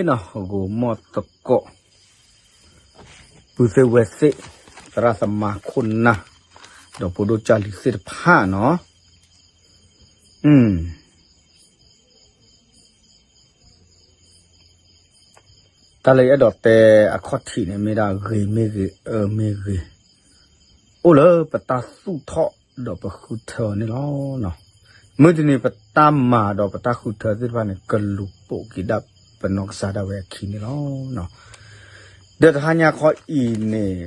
ဂီၤမီၢ်သကိး, ပုၢ်သ့ၣ်ဝဲၢ်သ့ၣ်, သရၣ်သမါခိၣ်နၢ်, ဒီးဖိဒိၣ်ကၢ်လံၤသ့ၣ်တဖၣ်နီၤ, တၢ်လၢယအဲၣ်ဒိးတဲအခီၣ်ထံးန့ၣ် မ့ၢ်ဒၣ်ဂ့ၤမ့ၢ်ဂ့ၤ အၢမ့ၢ်ဂ့ၤ, အိၣ်လၢပတၢ်သူၣ်ထီၣ်ဒီးပဃုထၢအီၤန့ၣ်လီၤ. မုၢ်တနံၤပတၢ်မၤဒီးပတၢ်ဃုထၢသ့ၣ်တဖၣ်န့ၣ် ကလူၤပိာ်က့ၤဒၣ်ပနီၢ်ကစၢ်ဒၣ်ဝဲအခံန့ၣ်လီၤ. ဒီးတဟါညါခီအံၤန့ၣ်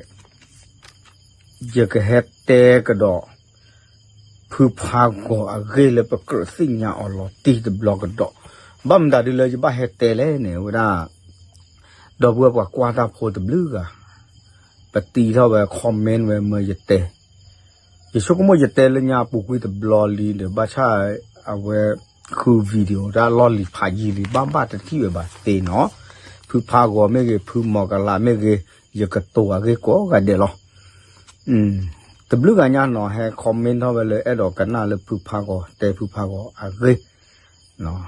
ယကဟဲတဲကဒီး ဖုဖးဂီၤအဂ့ၢ်လၢပကြၢးသ့ၣ်ညါအီၤလီၤတံၢ်တဘျီကဒီး, ဘၣ်မတၤဒ်လၢယဘၣ်ဟဲတဲလဲၣ်န့ၣ် ဝဲဒၣ် ဒီပုၢ်ဝဲၢ်ပှၤကွၢ်တၢ်ဖိတဘျုးဂၤ, ပတံထီၣ်ဝဲ comment ဝဲမၢယတဲ, ယဆိကမိၣ်ယတဲလၢညါပူၤကွံာ်တဘျီလံဒီး ဘၣ်ဆၣ်အဝဲ ဃု video တၢ်လီၢ်လံၤဖးယံာ်လံ ဘၣ်ဘၣ်တထံၣ်ဝဲဘၣ်သ့နီၤ, ဖုဖးဂီၤမ့ၢ်ဂ့ၤ ဖုမီၤကလးမ့ၢ်ဂ့ၤ, ယကတိၤအဂ့ၢ်ကိးဂၤဒဲးလီၤ. တဘျုးဂၤညါနီၤ ဟဲ comment ထီၣ်ဝဲလၢအဲၣ်ဒိးကနၣ်လၢဖုဖးဂီၤ တဲဖုဖးဂီၤအဂ့ၢ်,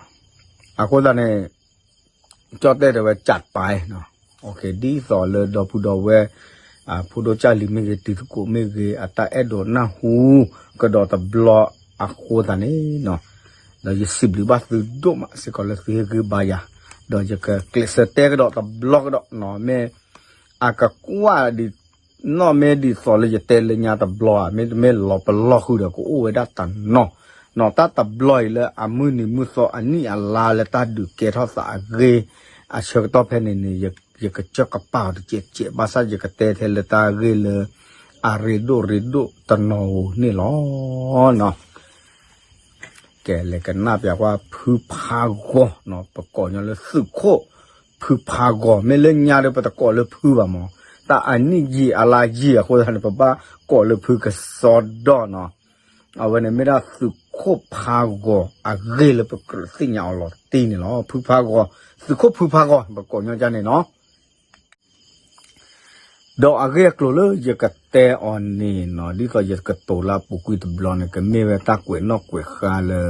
အဃိသတးန့ၣ် ကၠီၣ်တဲၣ်တဲဝဲ จัดไปနီၤ, ဒ်သိးလၢဒီပုၢ်ဒီဝဲၢ် ဖိဒိၣ်ကၢ်လံၤမ့ၢ်ဂ့ၤ တံၤသကိးမ့ၢ်ဂ့ၤ အတၢ်အဲၣ်ဒိးနၢ်ဟူကဒီးတဘျီအဃိသတးန့ၣ်နီၤ, ဒီးယစံးဘျုးဘၣ်သုဒိၣ်မးစ့ၢ်ကီးလၢသုဟ့ၣ်ဂံၢ်ဘါယၤ, ဒီးယကကျဲးစၢးတဲကဒီးတဘျီကဒီးနီၤ, မ့ၢ် အကကွၢ်ဒ် နီၢ်မ့ၢ်ဒ်သိးလၢယတဲလၢညါတဘျီဧါ, မ့တမ့ၢ်လီၤပလီၢ်ဃုာ်ဒီးကအိၣ်ဝဲဒၣ်တနီၤ, နီၤတၢ်တဘျီအံၤလၢအမုၢ်နံၤမုၢ်သီအနံၣ်အလါလၢတၢ်ဒုးကဲထီၣ်သးအဂ့ၢ် အဆၢကတီၢ်ဖဲန့ၣ်န့ၣ် ယကစၢၢ်ကပာ်အီၤတစဲးစဲး ဘၣ်ဆၣ်ယကတဲထဲလၢတၢ်ဂ့ၢ်လၢ အရ့ဒိၣ်ရ့ဒိၣ်တနီၤဧိၤန့ၣ်လီၤ. ကဲ လဲၤကနၣ်ပျးကွၢ်ဖုဖးဂီၤနီၤ, ပကိးညီလၢသုးခိၣ်ဖုဖးဂီၤ, မ့ၢ်လၢညါဒီးပတကိးလၢဖုဘၣ်မး, တၢ်အနံၣ်ယံာ်အလါယံာ်အဃိသတးန့ၣ် ပဘၣ်ကိးလၢဖုကစီဒီနီၤ, အဝဲန့ၣ်မ့ၢ်ဒၣ်သုးခိၣ်ဖးဂီၤအဂ့ၢ်လၢပကြၢးသ့ၣ်ညါအီၤလီၤတံၢ်န့ၣ်လီၤ. ဖုဖးဂီၤ, သုးခိၣ်ဖုဖးဂီၤ ပကိးညီကန့ၣ်နီၤ. ဒီးအဂ့ၢ်အကျိၤလၢယကတဲအီၤန့ၣ်နီၤ, ဒ်သိးယကတိၤလၢအပူၤကွံာ်တဘျီန့ၣ် ကမ့ၢ်ဝဲတၢ်ကွဲးနီၣ်ကွဲးဃါလၢ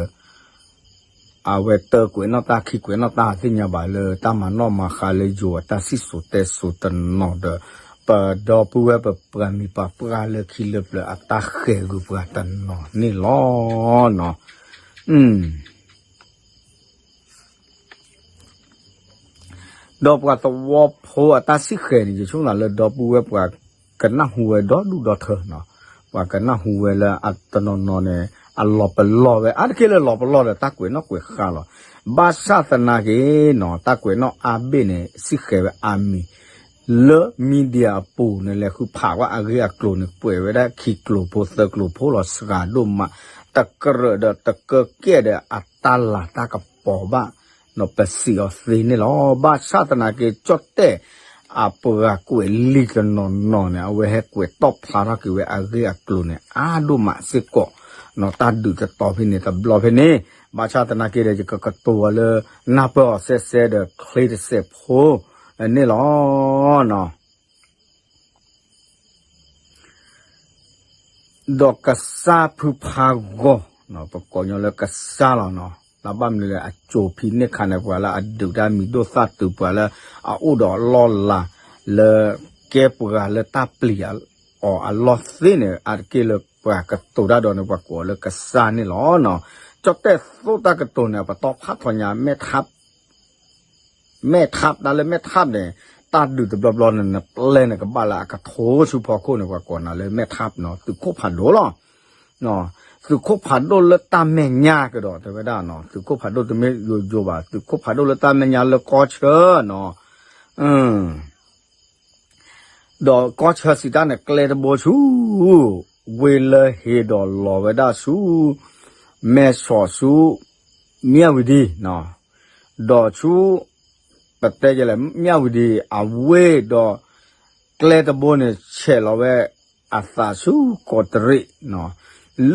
အဝဲတၢ်ကွဲးနီၣ်တၢ်ခံကွဲးနီၣ်တၢ်သ့ၣ်ညါဘၣ်လၢ တၢ်မၤနီၣ်မၤဃါလၢယိၤအတၢ်စံၣ်စိၤတဲစိၤတနီၤဒီး ပဒီပုၢ်ဝဲၢ်ပပှၤမံၤပှၤပှၢ်လၢခံလၢပျၢၤအတၢ်ဃဲၤဂုာ်ပှၤတနီၤန့ၣ်လီၤ. ဒီးပှၤသဝီဖိအတၢ်စံၣ်ဃဲၤန့ၣ် ယဆိကမိၣ်လၢဒီပုၢ်ဝဲၢ်ပှၤကနၢ်ဟူဝဲဒီဒူၣ်ဒီထၢနီၤ, ပှၤကနၢ်ဟူဝဲလၢအတနီၤနီၤန့ၣ် အလီၤပလီၢ်ဝဲ အါတက့ၢ်လၢလီၤပလီၢ်ဒီးတၢ်ကွဲးနီၣ်ကွဲးဃါလီၤ. ဘၣ်ဆၣ်သနာ်က့နီၤ တၢ်ကွဲးနီၣ်အါဘ့ၣ်န့ၣ် စံၣ်ဃဲၤဝဲအါမံၤ လၢ media အပူၤန့ၣ် လဲၤဃုဖးကွၢ်အဂ့ၢ်အကျိၤန့ၣ် ကွဲးဝဲဒၣ်ခံကျိၤဖိသၢကျိၤဖိလီၤစှၤဒိၣ်မး, တကြၢးဒီးတကၢကဲၣ်ဒီးအတၢ်လၤတၢ်ကပီၤဘၣ် ပစံးအီၤသ့န့ၣ်လီၤ. ဘၣ်ဆၣ်သနာ်က့ ကၠီၣ်တဲၣ်အပှၤကွဲးလံာ်တနီၤနီၤန့ၣ် အဝဲဟဲကွဲးတီၣ်ဖျါထီၣ်က့ၤဝဲအဂ့ၢ်အကျိၤန့ၣ် အါဒိၣ်မးစ့ၢ်ကီး တၢ်ဒုးတတီၤဖဲန့ၣ် တဘျီဖဲန့ၣ်, ဘၣ်ဆၣ်သနာ်က့ဒီး ယကကတိၤအီၤလၢ နၢ်ပၢၢ်အီၤစဲစဲဒီး ချ့တစဲးဖိန့ၣ်လီၤ. ဒီးကစၢ်ဖုဖးဂီၤ, ပကိးညီလၢကစၢ်လီၤနီၤ, တၢ်ဘၣ်မနုၤလဲၣ် အကၠိၤဖံးန့ၢ်ခါန့ၣ် ပှၤလၢအဒုးတၢ်မံၤဒိၣ်သၣ်တုၤ ပှၤလၢအအိၣ်ဒီးအလီၢ်လၤ လၢကဲပှၤလၢတၢ်ပျံၤအီၤအလီၢ်သ့န့ၣ် အါတက့ၢ်လၢပှၤကတိၤတၢ်ဒီးန့ၣ် ပှၤကိးလၢကစၢ်န့ၣ်လီၤ. ကၠီၣ်တဲၣ်သိၣ်တၢ်ကတိၤန့ၣ် ပတီၢ်ဖးထီညါ မဲၣ်ထး မဲၣ်ထး တၢ်လၢမဲၣ်ထးန့ၣ် တၢ်ဒုးတဘျီဘျီန့ၣ် နပျဲၢ်န့ၣ်ကဘၣ်လၢအကထိဆူဖီခိၣ်န့ၣ် ပှၤကိးနၤလၢမဲၣ်ထးနီၤ, သုးခိၣ်ဖးဒိၣ်လီၤ. သုးခိၣ်ဖးဒိၣ်လၢတၢ်မဲာ်ညါကဒီး တဲဝဲဒၣ်နီၤ, သုးခိၣ်ဖးဒိၣ်တမ့ၢ်ယိယိဘၣ်, သုးခိၣ်ဖးဒိၣ်လၢတၢ်မဲာ်ညါလၢကီၢ်ဆၢနီၤ. ဒီးကီၢ်ဆၢစံးတၢ်န့ၣ် ကျဲတဘိဆူ ဝ့ၢ်လၢဟ့ဒီးလီၤဝဲဒၣ်ဆူ မဲၢ်ဆီးဆူ မၠၣ်ဝံၤဒံ ဒီးဆူ ပတဲယဲလဲၣ် မၠၣ်ဝံၤဒံ အဝ့ၢ်ဒီး ကျဲတဘိန့ၣ် ဆဲးလီၤဝဲအသးဆူကီးတရံးနီၤ.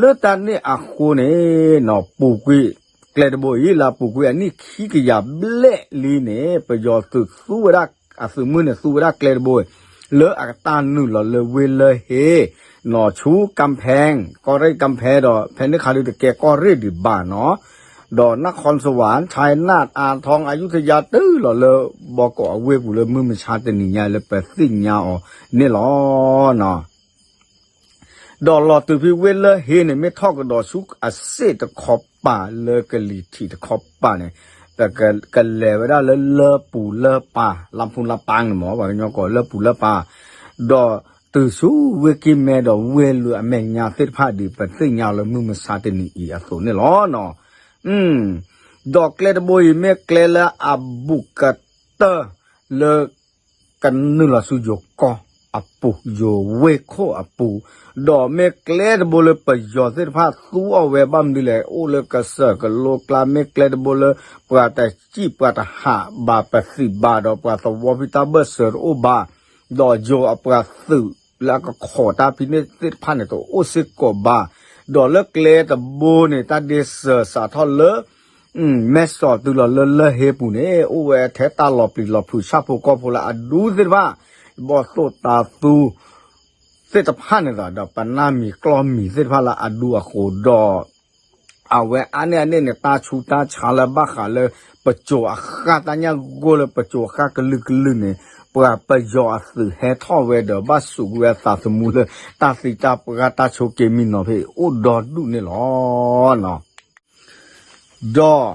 လၢတၢ်န့ၣ်အဃိန့ၣ်နီၤ ပူၤကွံာ် ကျဲတဘိအံၤ လၢအပူၤကွံာ်အနံၣ်ခံကယၤဘျဲၣ်လံန့ၣ် ပယီၤသုးသူဝဲဒၣ် အသုးမုၢ်န့ၣ် သူဝဲဒၣ်ကျဲတဘိ လၢအကတၢ်နုာ်လီၤလၢဝ့ၢ်လၢဟ့ နီၤ ဆူကၣ်ဖဲ ကီၢ်ရ့ၣ်ကၣ်ဖဲဒီး ဖဲန့ၣ်ခါဒုးတကဲကီၢ်ရ့ၣ်ဒံးဘၣ်နီၤ. ဒီးနၢ်ခီစဝး ခၠဲနၢ် အါထီ အယူထယါ တုၤလီၤလၢဘီကီးအဝ့ၢ်ပူၤလၢမုၢ်မဆါတနံၤညါလၢပသ့ၣ်ညါအီၤန့ၣ်လီၤ. ဒီးလီၤတုၤဖဲဝ့ၢ်လၢၢ်ဟ့န့ၣ် မ့ၢ်ထီၣ်ကဒီးဆူအစ့ၣ်တခီပၤလၢကလံၤထံးတခီပၤန့ၣ် ပက ကလဲၤဝဲဒၣ်လၢလၢပူၤလၢပၤ လါဖူလါပၤန့ၣ်မ့ၢ် ပှၤကညီကိးလၢပူၤလၢပၤ ဒီးတုၤဆူဝ့ၢ်ကံၢ်မဲဒီးဝ့ၢ်လၢအမဲာ်ညါသ့ၣ်တဖၣ်ဒ်ပသ့ၣ်ညါလၢမုၢ်မဆါတနံၤအံၤအသိးန့ၣ်လီၤ. ဒီးကျဲတဘိအံၤမ့ၢ်ကျဲလၢအဘူးကတၢၢ်လၢ ကနုာ်လီၤဆူယိၤကီၢ်အပူၤ ယိၤဝ့ၢ်ခိၣ်အပူၤ, ဒီးမ့ၢ်ကျဲတဘိလၢပယီၤသ့ၣ်တဖၣ်သူအီၤဝဲဘၣ်မနုၤလဲၣ် အိၣ်လၢကစၢၢ်ကလိကျါ မ့ၢ်ကျဲတဘိလၢ ပှၤတစံၣ်ပှၤတဟးဘၣ် ပသံးဘၣ်ဒီးပှၤသဝီဖံးတၢ်ဘၢၣ်စၢၤတအိၣ်ဘၣ်, ဒီးယိၤအပှၤသုးလၢအကခိးတၢ်ဖဲန့ၣ်သ့ၣ်တဖၣ်န့ၣ် တအိၣ်စ့ၢ်ကီးဘၣ်, ဒီးလၢကျဲတဘိန့ၣ် တၢ်ဒ့စၢၤစးထီၣ်လၢ မဲၢ်စီၤတုၤလီၤလၢလၢၢ်ဟ့ပူၤန့ၣ် အိၣ်ဝဲထဲတၢ်လီၤပျံၤလီၤဖုး ဆၣ်ဖိကီၢ်ဖိလၢအဒူသ့ၣ်တဖၣ် ဘီၣ်သိၣ်တၤသူ သ့ၣ်တဖၣ်န့ၣ်ဒီး ပနၢ်မံၤကျီၢ်မံၤသ့ၣ်တဖၣ်လၢအဒူအဃိဒီး အဝဲအါန့ၢ်အန့ၣ်န့ၣ် တၢ်ဆူးတၢ်ဆါလၢဘၣ်ဃးလၢ ပစိၤအဃၢ် တၢ်ညၣ်ဂိၢ်လၢပစိၤအဃၢ်ကလုာ်ကလုာ်န့ၣ် ပှၤပယီၤအသုးဟဲထီၣ်ဝဲဒီး ဘၣ်စူးကွံာ်ဝဲအသးသမူလၢ တၢ်သံတၢ်ပှၢ်တၢ်ဆိးက့မံနီၤဖဲအိၣ်ဒီဒူၣ်န့ၣ်လီၤ. ဒီး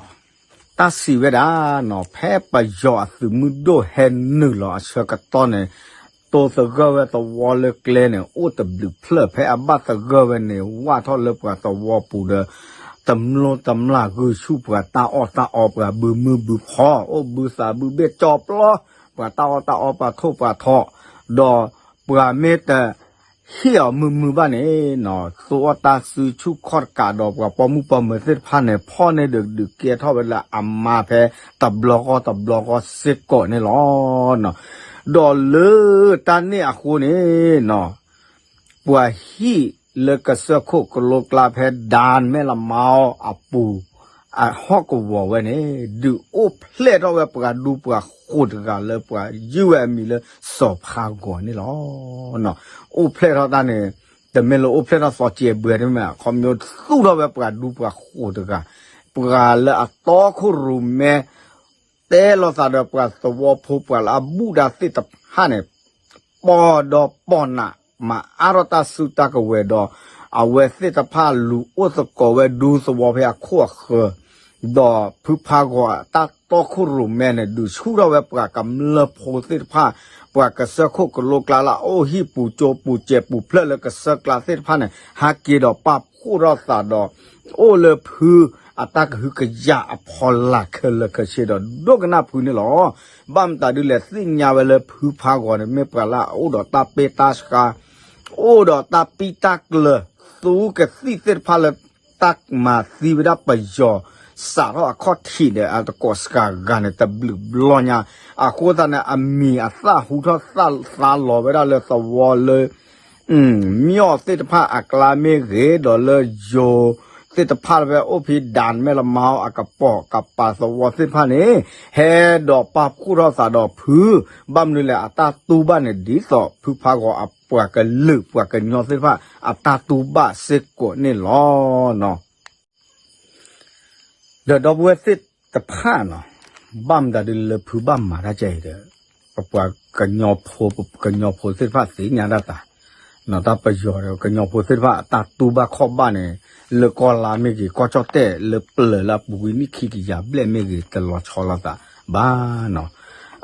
တၢ်စံးဝဲဒၣ်နီၤ ဖဲပယီၤအသုးမုၢ်ဒိၣ်ဟဲနုာ်လီၤအဆၢကတီၢ်န့ၣ် တိသဂၢၢ်ဝဲသဝီလၢကျဲန့ၣ် အိၣ်တဘျုးဖျၢၣ် ဖဲအဘၣ်သဂၢၢ်ဝဲန့ၣ် ဝၢ်ထီၣ်လၢပှၤသဝီပူၤဒီး တမျိၢ်တမျာ်ဂုာ်ဆူၣ်ပှၤတၢ်အီၣ်တၢ်အီ ပှၤဘုမုၢ်ဘုဖီ အိၣ်ဘုသးဘုဘ့ၣ်ကၠီပျီ ပှၤတၢ်အီၣ်တၢ်အီ ပှၤထိၣ်ပှၤထီ, ဒီးပှၤမ့ၢ်တ ဟ့ၣ်အီၤမုာ်မုာ်ဘၣ်န့ၣ်နီၤ သူအီၣ်တၢ်စုဆူၣ်ခီၣ်တကးဒီး ပှၤပိာ်မုၣ်ပိာ်မၢၤသ့ၣ်တဖၣ်န့ၣ် ဖီၣ်န့ၢ်ဒီးဒုးကဲထီၣ်ဝဲလၢအမါဖဲတဘျီဃီတဘျီဃီစ့ၢ်ကီးန့ၣ်လီၤ. ဒီးလၢတၢ်န့ၣ်အဃိန့ၣ်နီၤ ပှၤဟံၣ်လၢကစၢၢ်ခိၣ်ကလိကျါဖဲဒၢမဲၣ်လမါအပူၤ အဟီၣ်ကဝီၤဝဲန့ၣ် ဒုးအိၣ်ဖျဲၣ်ထီၣ်ဝဲပှၤဒူပှၤဃိၤတဂၤလၢပှၤယုၢ်ဝဲအမံၤလၢစီၤဖါဂီၤန့ၣ်လီၤ. အိၣ်ဖျဲၣ်ထီၣ်တၢ်န့ၣ် တမ့ၢ်လၢအိၣ်ဖျဲၣ်ထီၣ်သီကဲးဘှဲတမ့ၢ် ခီဖျိသူၣ်ထီၣ်ဝဲပှၤဒူပှၤဃိၤတဂၤ ပှၤလၢအတီခိၣ်ရိၣ်မဲ တဲလိာ်သးဒီးပှၤသဝီဖိ ပှၤလၢအဘူၣ်တၢ်သ့ၣ်တဖၣ်န့ၣ် ပီၢ်ဒီပီၢ်နး မၤအါထီၣ်တၢ်စုတၢ်ကဝဲၤဒီး အဝဲသ့ၣ်တဖၣ်လူၤအိၣ်သကိးဝဲဒူသဝီဖဲအခိၣ်အဃၢၤ, ဒီးဖုဖါဂီၤအတၢ်တီခိၣ်ရိၣ်မဲန့ၣ် ဒုးဆူၣ်ထီၣ်ဝဲပှၤကမျၢၢ်ဖိသ့ၣ်တဖၣ်, ပှၤကစၢၢ်ခိၣ်ကလိကျါလၢအအိၣ်ဟံၣ်ပူၤကၠိပူၤစဲးပူၤဖျၢၣ်လၢကစၢၢ်ကျါသ့ၣ်တဖၣ်န့ၣ် ဟဲက့ၤဒီးပာ်ဖှိၣ်ထီၣ်သးဒီး အိၣ်လၢဖုအတၢ်ကဟုကယာ်အဖီလာ်ခဲလၢာ်ခဲဆ့ဒီး ဒိကနၣ်ဖုန့ၣ်လီၤ. ဘၣ်မတၤဒ်လဲၣ် သ့ၣ်ညါဝဲလၢဖုဖါဂီၤန့ၣ် မ့ၢ်ပှၤလၢအအိၣ်ဒီးတၢ်ပ့ၢ်တၢ်ဆှါ, အိၣ်ဒီးတၢ်ပံၢ်တၢ်ကျၢၤ သူကသံၣ်သ့ၣ်တဖၣ်လၢတၢ်မၤသံဝဲဒၣ်ပယီၤ စးထီၣ်အခီၣ်ထံးဒီးအတကိးစှၤဂၤန့ၣ် တဘျုးဘျီညါ, အဃိသတးန့ၣ် အမံၤအသၣ်ဟူထီၣ်သါလီၤဝဲဒၣ်လၢသဝီလၢ မၠီၣ်သ့ၣ်တဖၣ်အကျါမ့ၢ်ဂ့ၤ, ဒီးလၢယိၤသ့ၣ်တဖၣ် ဖဲအိၣ်ဖဲဒၢမဲၣ်လမါအကပိာ်ကပၤသဝီသ့ၣ်တဖၣ်န့ၣ် ဟဲဒီးပာ်ဖှိၣ်ထီၣ်သးဒီးဖု, ဘၣ်မနုၤလဲၣ် အတၢ်တူၢ်ဘၣ်န့ၣ် ဒ်သိးဖုဖါဂီၤအပှၤကလုာ်ပှၤကညီသ့ၣ်တဖၣ် အတၢ်တူၢ်ဘၣ်စ့ၢ်ကီးန့ၣ်လီၤ. ဒီးဒီပုၢ်ဝဲၢ်သ့ၣ်တဖၣ်နီၤ, ဘၣ်မတၤဒ်လၢဖုဘၣ်မၤတၢ်ကဲအံၤဒီး ပပှၤကညီဖိ ပကညီဖိသ့ၣ်တဖၣ်သ့ၣ်ညါဒၣ်တၢ်, တၢ်ပယီၤဒီးကညီဖိသ့ၣ်တဖၣ်အတၢ်တူၢ်ဘၣ်ခီၣ်ဘၣ်န့ၣ် လၢကီၢ်လါမ့ၢ်ဂ့ၤ ကီၢ်ကၠီၣ်တဲၣ်လၢပျၢၤလၢအပူၤကွံာ်နံၣ်ခံကယၤဘျဲၣ်မ့ၢ်ဂ့ၤ တလီၤဆီလိာ်သးဘၣ်နီၤ.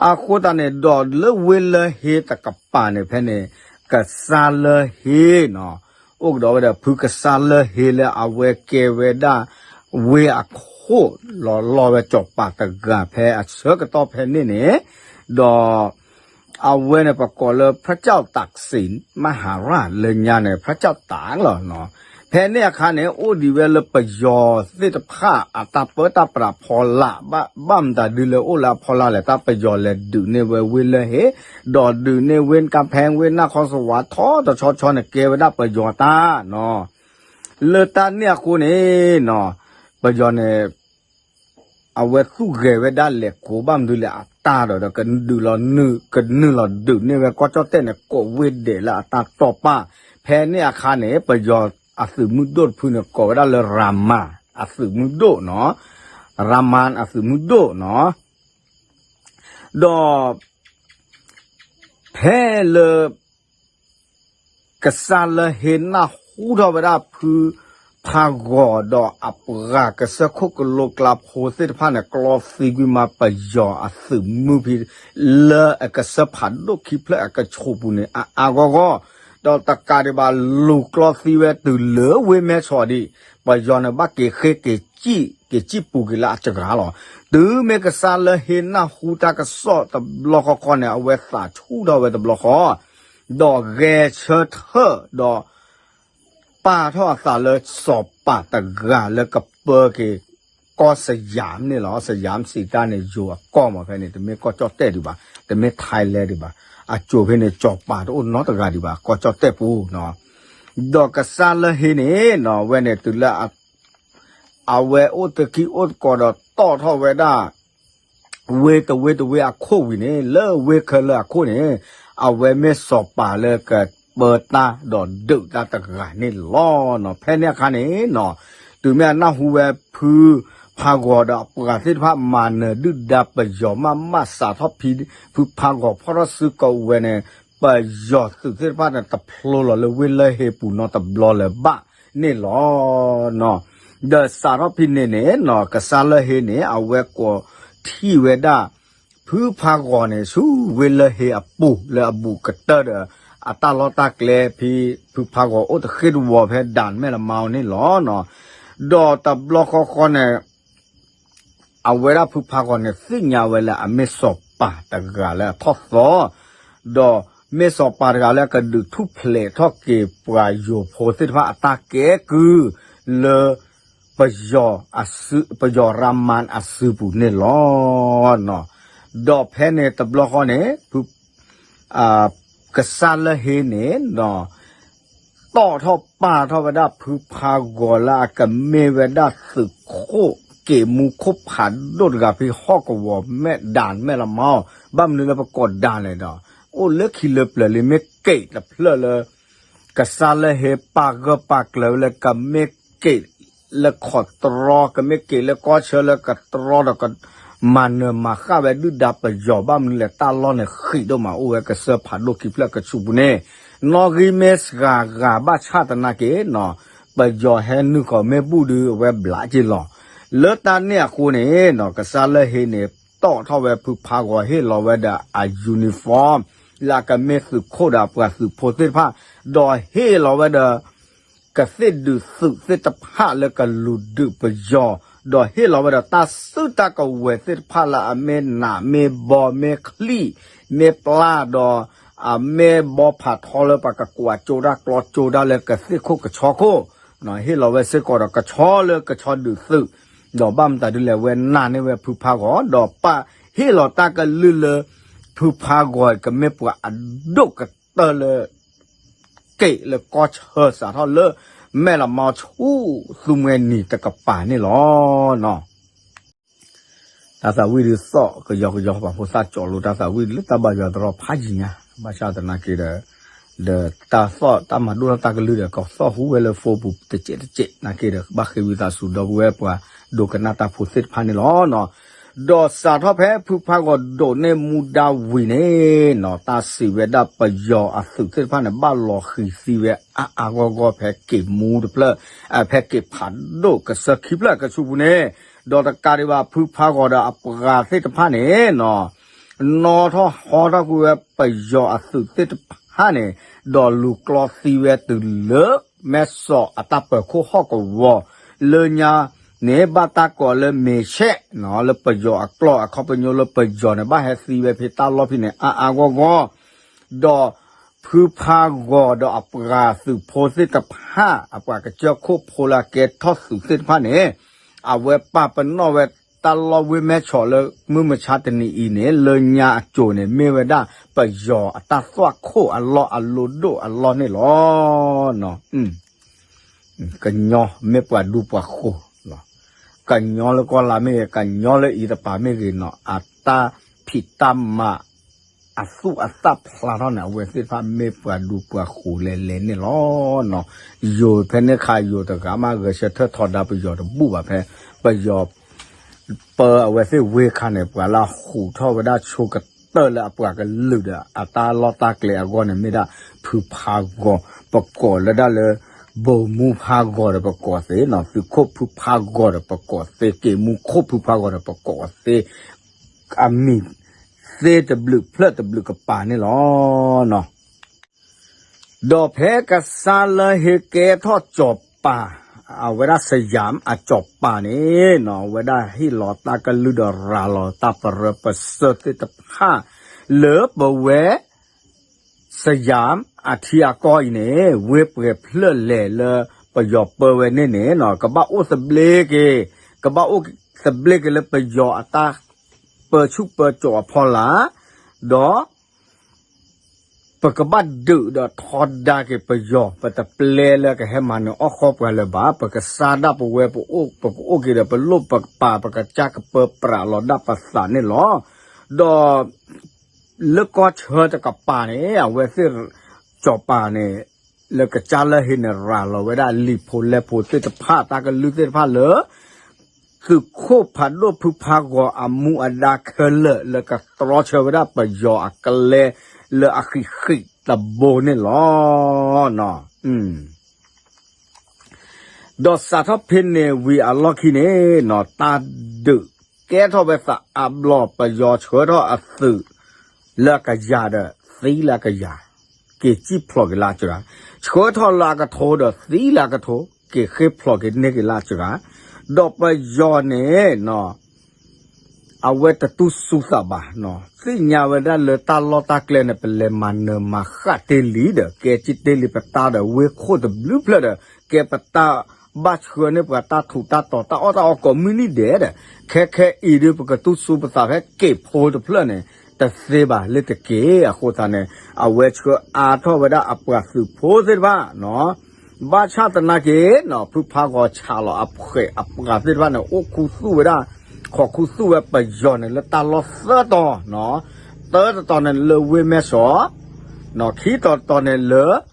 အဃိသတးန့ၣ် ဒီးလၢဝ့ၢ်လၢၢ်ဟ့တကပၤန့ၣ် ဖဲန့ၣ် ကစၢ်လၢၢ်ဟ့နီၤ, အိၣ်ကဒီးဝဲဒီးဖုကစၢ်လၢၢ်ဟ့လၢအဝဲကဲဝဲဒၣ် ဝ့ၢ်အခိၣ်လီၤလီၤဝဲစီၤပၤတဂၤဖဲအဆၢကတီၢ်ဖဲန့ၣ်န့ၣ်, ဒီး အဝဲန့ၣ် ပကိးလၢ พระเจ้าตากสินมหาราช လၢညါန့ၣ် พระเจ้าตาก လီၤနီၤ. ဖဲန့ၣ်အခါန့ၣ် အိၣ်ဒံးဝဲလၢပယီၤသ့ၣ်တဖၣ်အတၢ်ပၢတၢ်ပြးဖီလာ်, ဘၣ်မတၤဒ်လၢအိၣ်လၢအဖီလာ်လဲၣ်, တၢ်ပယီၤလဲၤဒုးန့ၢ်ဝဲဝ့ၢ်လၢၢ်ဟ့, ဒီးဒုးန့ၢ်ဝ့ၢ်ကၣ်ဖဲ ဝ့ၢ်နၢ်ခီစဝါထီတဆီဆီန့ၣ် ကဲဝဲဒၣ်ပယီၤတၢ်နီၤ. လၢတၢ်န့ၣ်အဃိန့ၣ်နီၤ, ပယီၤန့ၣ် အဝဲသူၣ်ဂဲၤဝဲဒၣ်လဲာ်ကိး ဘၣ်မနုၤလဲၣ်အတၢ်ဒီး ဒီးကဒုးလီၤနုာ် ကနုာ်လီၤဒုးန့ၢ်ဝဲကီၢ်ကၠီၣ်တဲၣ်န့ၣ် ကိးဝ့ၢ်ဒဲးလၢအတၢ်တီၢ်ပာ်. ဖဲန့ၣ်အခါန့ၣ် ပယီၤအသုးမုၢ်ဒိၣ်တဖုန့ၣ် ကိးဝဲဒၣ်လၢ ရမၤ အသုးမုၢ်ဒိၣ်နီၤ. ရၤမၢ်အသုးမုၢ်ဒိၣ်နီၤ, ဒီး ဖဲလၢ ကစၢ်လၢဟ့နၢ်ဟူထီၣ်ဝဲဒၣ်ဖုဖးဂီၤဒီးအပှၤကစၢၢ်ခိၣ်ကလိကျါဖိသ့ၣ်တဖၣ်န့ၣ် ကျီသံကွံာ်မးပယီၤအသုးမုၢ်ဖဲ လၢအကစၢၢ်ဖးဒိၣ်ခံဖျၢၣ်အကဆူးပူၤန့ၣ် အါအါဂီၢ်ဂီၢ်, ဒီးတကးဒံးဘၣ်လူၤကျီသံဝဲတုၤလၢဝ့ၢ်မဲၢ်ဆီးဒံး, ပယီၤန့ၣ်ဘၣ်က့ၤဃ့က့ၤစံၣ် က့ၤစံၣ်ပူၤက့ၤလၢအစှၤလီၤ. တုၤမ့ၢ်ကစၢ်လၢဟ့နၢ်ဟူတၢ်ကစီၣ်တဘျီဃီဃီန့ၣ် အဝဲသးဆူၣ်ထီၣ်ဝဲတဘျီဃီ ဒီးဂဲၤဆၢထၢၣ်ဒီး ပာ်ထီၣ်အသးလၢစီၤပၤတဂၤလၢကပၢက့ၤ ကီၢ်စယၣ်န့ၣ်လီၤ. စယၣ်စံးတၢ်န့ၣ် ယိၤအကီၢ်မးဖဲန့ၣ် တမ့ၢ်ကီၢ်ကၠီၣ်တဲၣ်ဒံးဘၣ်, တမ့ၢ်ထဲလဲၣ်ဒံးဘၣ်, အစိၤဖဲန့ၣ် စီၤပၤတအိၣ်နီတဂၤဒံးဘၣ် ကီၢ်ကၠီၣ်တဲၣ်ပူၤနီၤ. ဒီးကစၢ်လၢဟ့န့ၣ်နီၤ အဝဲန့ၣ်တုၤလၢ အဝဲအိၣ်တကံၢ်အိၣ်တကိးဒီးတီၣ်ထီၣ်ဝဲဒၣ် ဝ့ၢ်တဝ့ၢ်တဝ့ၢ်အခိၣ်ဝံၤန့ၣ် လၢဝ့ၢ်ခဲလၢာ်အခိၣ်န့ၣ် အဝဲမ့ၢ်စီၤပၤလၢကပၢတၢ်ဒီးဒုးတၢ်တဂၤန့ၣ်လီၤ. ဖဲန့ၣ်အခါန့ၣ်နီၤ တုၤမ့ၢ်အနၢ်ဟူဝဲဖုဖးဂီၤဒီးအပှၤသ့ၣ်တဖၣ်မၤနၢၤဒုၣ်ဒါပယီၤမးမးစးထီၣ်ဖံ ဖုဖးဂီၤဖီၣ်ထီၣ်စုကဝဲၤန့ၣ် ပယီၤသုးသ့ၣ်တဖၣ်န့ၣ် တဖျိလီၤလၢဝ့ၢ်လၢဟ့ပူၤနီတဘျီလၢၤဘၣ်န့ၣ်လီၤ. ဒီးစးထီၣ်ဖဲန့ၣ်န့ၣ်နီၤ ကစၢ်လၢဟ့န့ၣ် အဝဲကိးထံၣ်ဝဲဒၣ် ဖုဖးဂီၤန့ၣ် ဆူဝ့ၢ်လၢဟ့အပူၤလၢအဘူးကတၢၢ်ဒီး အတၢ်လီၢ်တၢ်ကျဲဖဲ ဖုဖးဂီၤအိၣ်တဃ့ၢ်တဝီၤဖဲဒၣ်မဲၢ်လမါန့ၣ်လီၤ. ဒီးတဘျီဃီဃီန့ၣ် အဝဲဒၣ်ဖုဖးဂီၤန့ၣ် သ့ၣ်ညါဝဲလၢအမ့ၢ်စီၤပၤတဂၤလၢအထီၣ်သီ ဒီးမ့ၢ်စီၤပၤတဂၤလၢအကဒုးထူၣ်ဖျဲးထီၣ်က့ၤပှၤယိၤဖိသ့ၣ်တဖၣ်အတၢ်ကဲကုၢ်လၢ ပယီၤအစု ပယီၤရၤမၢ်အစုပူၤန့ၣ်လီၤ. ဒီးဖဲန့ၣ်တဘျီဃီန့ၣ် ကစၢ်လၢဟ့န့ၣ် တီၣ်ထီၣ်ပာ်ထီၣ်ဝဲဒၣ်ဖုဖးဂီၤလၢအကမ့ၢ်ဝဲဒၣ်သုးခိၣ်က့ၤမူခိၣ်ဖးဒိၣ်တဂၤဖဲဟီၣ်ကဝီၤမဲာ်ဒၣ်မဲာ်လမါအီၤ ဘၣ်မနုၤလၢပကိးဒၣ်လဲၣ်ဒီး အိၣ်လၢခံလၢပျၢၤလံ မ့ၢ်က့ၤတဖျၢၣ်လၢ ကစၢ်လၢဟ့ပာ်ဂၢၢ်ပာ်ကျၢၤဝဲလၢကမ့ၢ်က့ၤလၢခီၣ်တြီ ကမ့ၢ်က့ၤလၢကီၢ်ဆၢလၢကတြီဒီးက မၤနၢၤမၤဃၣ်ဝဲဒုၣ်ဒါပယီၤ ဘၣ်မနုၤလဲၣ် တၢ်လီၢ်န့ၣ်ဃံးဒိၣ်မး အိၣ်ဝဲကစၢၢ်ဖးဒိၣ်ခံဖျၢၣ်ကဆူးပူၤန့ၣ် နီၣ်ဂံၢ်မ့ၢ်စှၤဂၤဘၣ်ဆၣ်သနာ်က့နီၤ ပယီၤဟဲနုာ်ဃီၤမ့ၢ်ဘူၣ်ဒုးအဝဲဘျးက့ၤလီၤ. လၢတၢ်န့ၣ်အဃိန့ၣ်နီၤ ကစၢ်လၢဟ့န့ၣ် တီၣ်ထီၣ်ဝဲဖုဖးဂီၤဟ့ၣ်လီၤဝဲဒီးအ uniform လၢအကမ့ၢ်သုးခိၣ်ဒီးအပှၤသုးဖိသ့ၣ်တဖၣ် ဒီးဟ့ၣ်လီၤဝဲဒီး ကသ့ၣ်ဒုးသုးသ့ၣ်တဖၣ်လၢကလူၤဒုးပယီၤ ဒီးဟ့ၣ်လီၤဝဲဒီးတၢ်စုတၢ်ကဝဲၤသ့ၣ်တဖၣ်လၢအမ့ၢ်နးမ့ၢ်ဘီမ့ၢ်ချံၣ်မ့ၢ်ပျၢ်ဒီး အမ့ၢ်ဘီဖးထီလၢပှၤကကွၢ်ကၠိတၢ်ကျီကၠိတၢ်လၢကသ့ၣ်ခိၣ်ကဆီခိၣ် ဟ့ၣ်လီၤဝဲစ့ၢ်ကီးဒီးကဆီလၢကဆီဒုးသုး ဒီးဘၣ်မတၤဒ်လဲၣ် ဝဲနာ်န့ၢ်ဝဲဖုဖးဂီၤ ဒီးပာ်ဟ့ၣ်လီၤတၢ်ကလုၢ်လၢ ဖုဖးဂီၤကမ့ၢ်ပှၤအဒိၣ်ကတၢၢ်လၢ က့ၤလၢကီၢ်ဆၢစးထီၣ်လၢ မဲၢ်လမါဆူသူမှဲနံၤတကပၤန့ၣ်လီၤ. တၢ်သးဝံၣ်ဒုးသီၣ်ကယီကယီ ပှၤဖိသၣ်ကၠီလိတၢ်သးဝံၣ်လၢတၢ်ဘၣ်ယွၤတရီဖးယံၤညါ ဘၣ်ဆၣ်သနာ်က့ဒီး ဒီးတၢ်သီၣ်တၢ်မၤဒိၣ်ထီၣ်တၢ်ကလုၢ်ဒီး ကသီၣ်ဟူဝဲလၢ phone ပူၤတစဲးတစဲးနာ်က့ဒီး ဘၣ်ဃ့ဝံသးစူၤဒီပုၢ်ဝဲၢ်ပှၤဒိကနၣ်တၢ်ဖိသ့ၣ်တဖၣ်န့ၣ်လီၤ. ဒီးစးထီၣ်ဖဲဖုဖးဂီၤဒိးန့ၢ်မူဒါဝံၤန့ၣ်နီၤ တၢ်စံးဝဲဒၣ်ပယီၤအသုးသ့ၣ်တဖၣ်န့ၣ် ဘၣ်လီၤဃံၤသံဝဲအါအါဂီၢ်ဂီၢ်ဖဲက့ၤမူတဖျၢၣ် ဖဲက့ၤဖးဒိၣ်ကစၢၢ်ခံဖျၢၣ်ကဆူးပူၤန့ၣ် ဒီးတကးဒံးဘၣ်ဖုဖးဂီၤဒီးအပှၤသ့ၣ်တဖၣ်န့ၣ်နီၤ နီၣ်ထီၣ်ဟီထီၣ်ကွံာ်ဝဲပယီၤအသုးသ့ၣ်တဖၣ်န့ၣ် ဒီးလူၤကျီသံဝဲတုၤလၢ မဲၢ်ဆီးအတၢ်ပၢၤခိၣ်ဟီၣ်ကဝီၤ လၢညါန့ၣ် ဘၣ်တၢ်ကိးလၢမ့ၤဆဲးနီၤ လၢပယီၤအကျိာ်အခီပညီလၢပယီၤန့ၣ် ဘၣ်ဟဲသံဝဲဖဲတၢ်လီၢ်ဖဲန့ၣ် အါအါဂီၢ်ဂီၢ် ဒီးဖုဖးဂီၤဒီးအပှၤသုးဖိသ့ၣ်တဖၣ် အပှၤကစၢၢ်ခိၣ်ဖိလၢအကဲထီၣ်သုးသ့ၣ်တဖၣ်န့ၣ် အဝဲပာ်ပနီၣ်ဝဲတၢ်လီၢ်ဝ့ၢ်မဲၢ်ဆီးလၢမုၢ်မဆါတနံၤအံၤန့ၣ် လၢညါအစိၤန့ၣ် မ့ၢ်ဝဲဒၣ်ပယီၤအတၢ်သွၣ်ခိၣ်အလီၢ်အလိၤဒိၣ်အလီၢ်န့ၣ်လီၤ. ကညီမ့ၢ်ပှၤဒူပှၤဃိၤ, ကညီလၢကီၢ်လါမ့ၢ်ဂ့ၤ, ကညီလၢအံၤတပၤမ့ၢ်ဂ့ၤနီၤ, အတၢ်ဖံးတၢ်မၤ အသူၣ်အသၣ်ဖျါထီၣ်န့ၣ် အဝဲသ့ၣ်တဖၣ်မ့ၢ်ပှၤဒူပှၤဃိၤလဲၤလဲၤန့ၣ်လီၤ. ယိၤဖဲန့ၣ်ခါ ယိၤတဂၤမး ဂဲၤဆၢထၢၣ်ထီဒါပယီၤတဘူၣ်ဘၣ်ဖဲ ပယီၤ ပၢအဝဲသ့ၣ်ဝ့ၢ်ခါန့ၣ် ပှၤလၢဟူးထီၣ်ဝဲဒၣ်ဆိကတၢၢ်လၢအပှၤကလုာ်ဒီး အတၢ်လီၢ်တၢ်ကျဲအဂီၢ်န့ၣ် မ့ၢ်ဒၣ်ဖုဖးဂီၤ, ပကိးလၢဒၣ်လၢ ဘိၣ်မူဖးဂီၤဒီးပကိးသ့နီၤ, သုးခိၣ်ဖုဖးဂီၤဒီးပကိးသ့, က့ၤမူခိၣ်ဖုဖးဂီၤဒီးပကိးသ့, အမံၤသ့တဘျုးဖျၢၣ်တဘျုးကပၤန့ၣ်လီၤ. ဒီးဖဲကစၢ်လၢဟ့ၣ်ကဲထီၣ်စီၤပၤ, အဝဲဒၣ်စယၤအစီၤပၤန့ၣ်နီၤ, အဝဲဒၣ်ဟ့ၣ်လီၤတၢ်ကလုၢ်ဒီးရၤလီၤတၢ်ပရၢပစၢၢ်သ့ၣ်တဖၣ် လၢပဝဲ စယၤအထံအကီၢ်အံၤန့ၣ် ဝ့ၢ်ပှဲၤဖျၢၣ်လဲၣ်လၢပယီၤပၢဝဲန့ၣ်န့ၣ်နီၤ, ကဘၣ်အိၣ်သဘျ့က့ၤ, ကဘၣ်အိၣ်သဘျ့က့ၤလၢပယီၤအတၢ်ပၢဆူၣ်ပၢစိးအဖီလာ်, ဒီး ပကဘၣ်ဒုးဒီးထီဒါက့ၤပယီၤ, ပတပျဲလၢကဟဲမၤနၢၤအီၣ်ဃီပှၤလၢၤဘၣ်, ပကစၢ်ဒၣ်ပဝဲပအိၣ်, ပကအိၣ်က့ၤဒီးပလိၣ်ပကပၤ, ပကစၢ်ကပၢပြးလီၤဒၣ်ပသးန့ၣ်လီၤ. ဒီး လၢကီၢ်ဆၢတကပၤန့ၣ် အဝဲသ့ၣ် စီၤပၤန့ၣ် လၢကစၢ်လၢဟ့ၣ်န့ၣ် ရၤလီၤဝဲဒၣ်လံာ်ဖိလဲၢ်ဖိသ့ၣ်တဖၣ် တၢ်ကလုၢ်သ့ၣ်တဖၣ်လၢ သုးခိၣ်ဖးဒိၣ်ဖုဖးဂီၤအမူအဒါခဲလၢာ် လၢကတြီဆၢဝဲဒၣ်ပယီၤအကျဲလၢအဃံးဃံးတဘိန့ၣ်လီၤ. ဒီးစးထီၣ်ဖဲန့ၣ်ဝံၤအလီၢ်ခံန့ၣ်နီၤ, တၢ်ဒုးကဲထီၣ်ဝဲသးအါဘျီ, ပယီၤဆှၢထီၣ်အသုးလၢအကယၤဒီးသံလၢအကယၤ, က့ၤစံၣ်ဖျိးက့ၤလၢအစှၤ, ဆှၢထီၣ်လၢအကထိဒီးသံလၢအကထိ, က့ၤဃ့ၢ်ဖျိးက့ၤန့ၢ်က့ၤလၢအစှၤ, ဒီးပယီၤန့ၣ်နီၤ အဝဲတတူၢ်စူၤသးဘၣ်, သ့ၣ်ညါဝဲဒၣ်လၢတၢ်လီၢ်တၢ်ကျဲန့ၣ် ပလဲၤမၤနၢၤမၤဃၣ်တ့ၢ်လံဒီး ကဲစံၣ်တ့ၢ်လံပတၢ်ဒီးဝ့ၢ်ခိၣ်တဘျုးဖျၢၣ်ဒီး ကဲပတၢ်ဘၣ်ဆှၢန့ၢ်ပှၤတၢ်ထူးတၢ်တီၤတၢ်အီၣ်တၢ်အီကိးမုၢ်နံၤဒဲးဒီး ခဲခဲအံၤဒုး ပကတူၢ်စူၤပသးဖဲက့ၤဖိတဖျၢၣ်န့ၣ် တသ့ဘၣ်လၢတက့ၢ်. အဃိသတးန့ၣ် အဝဲဆှၢအါထီၣ်ဝဲဒၣ်အပှၤသုးဖိသ့ၣ်တဖၣ် ဘၣ်ဆၣ်သနာ်က့နီၤ ဖုဖးဂီၤဆးလီၤအဖှဲးအပှၤသ့ၣ်တဖၣ်န့ၣ် အိၣ်ခူသူၣ်ဝဲဒၣ် ခိးခူသူၣ်ဝဲပယီၤန့ၣ် လၢတၢ်လီၢ်သၢတီၤနီၤ, သၢတီၤတီၤန့ၣ် လၢဝ့ၢ်မဲၢ်ဆီး, ခံတီၤတီၤန့ၣ်လၢ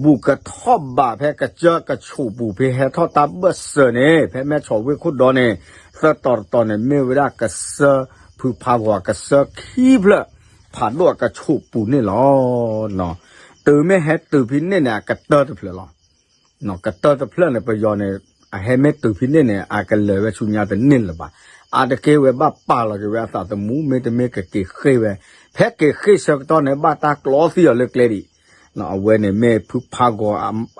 ဘူးကထီၣ်ဘးဖဲကစၢၢ်ကဆူးပူၤ ဖဲဟဲထီၣ်တၢ်ဘၢၣ်စၢၤန့ၣ် ဖဲမဲၢ်ဆီးဝ့ၢ်ခိၣ်ဒီန့ၣ်, သၢတီၤတီၤန့ၣ် မ့ၢ်ဝဲဒၣ်ကစၢၢ်ဖုဖးဂီၤကစၢၢ်ခံဖျၢၣ် ဖးဒိၣ်အကဆူးပူၤန့ၣ်လီၤ. တုၤမ့ၢ်ဟဲတုၤဖဲန့ၣ်န့ၣ် အကတၢၢ်တဖျၢၣ်လီၤ. ကတၢၢ်တဖျၢၣ်န့ၣ် ပယီၤန့ၣ် အဟဲမ့ၢ်တုၤဖဲန့ၣ်န့ၣ် အကလဲၤဝဲဆူညါတန့ၢ်လၢၤဘၣ်. အါတက့ၢ်ဝဲဘၣ်ပာ်လီၤက့ၤဝဲအသးသမူ မ့တမ့ၢ်ကက့ၤဃ့ၢ်ဝဲ, ဖဲက့ၤဃ့ၢ်ဆၢကတီၢ်န့ၣ် ဘၣ်တၢ်ကျီသံအီၤလၢကျဲဒံး အဝဲန့ၣ်မ့ၢ်ဖုဖးဂီၤ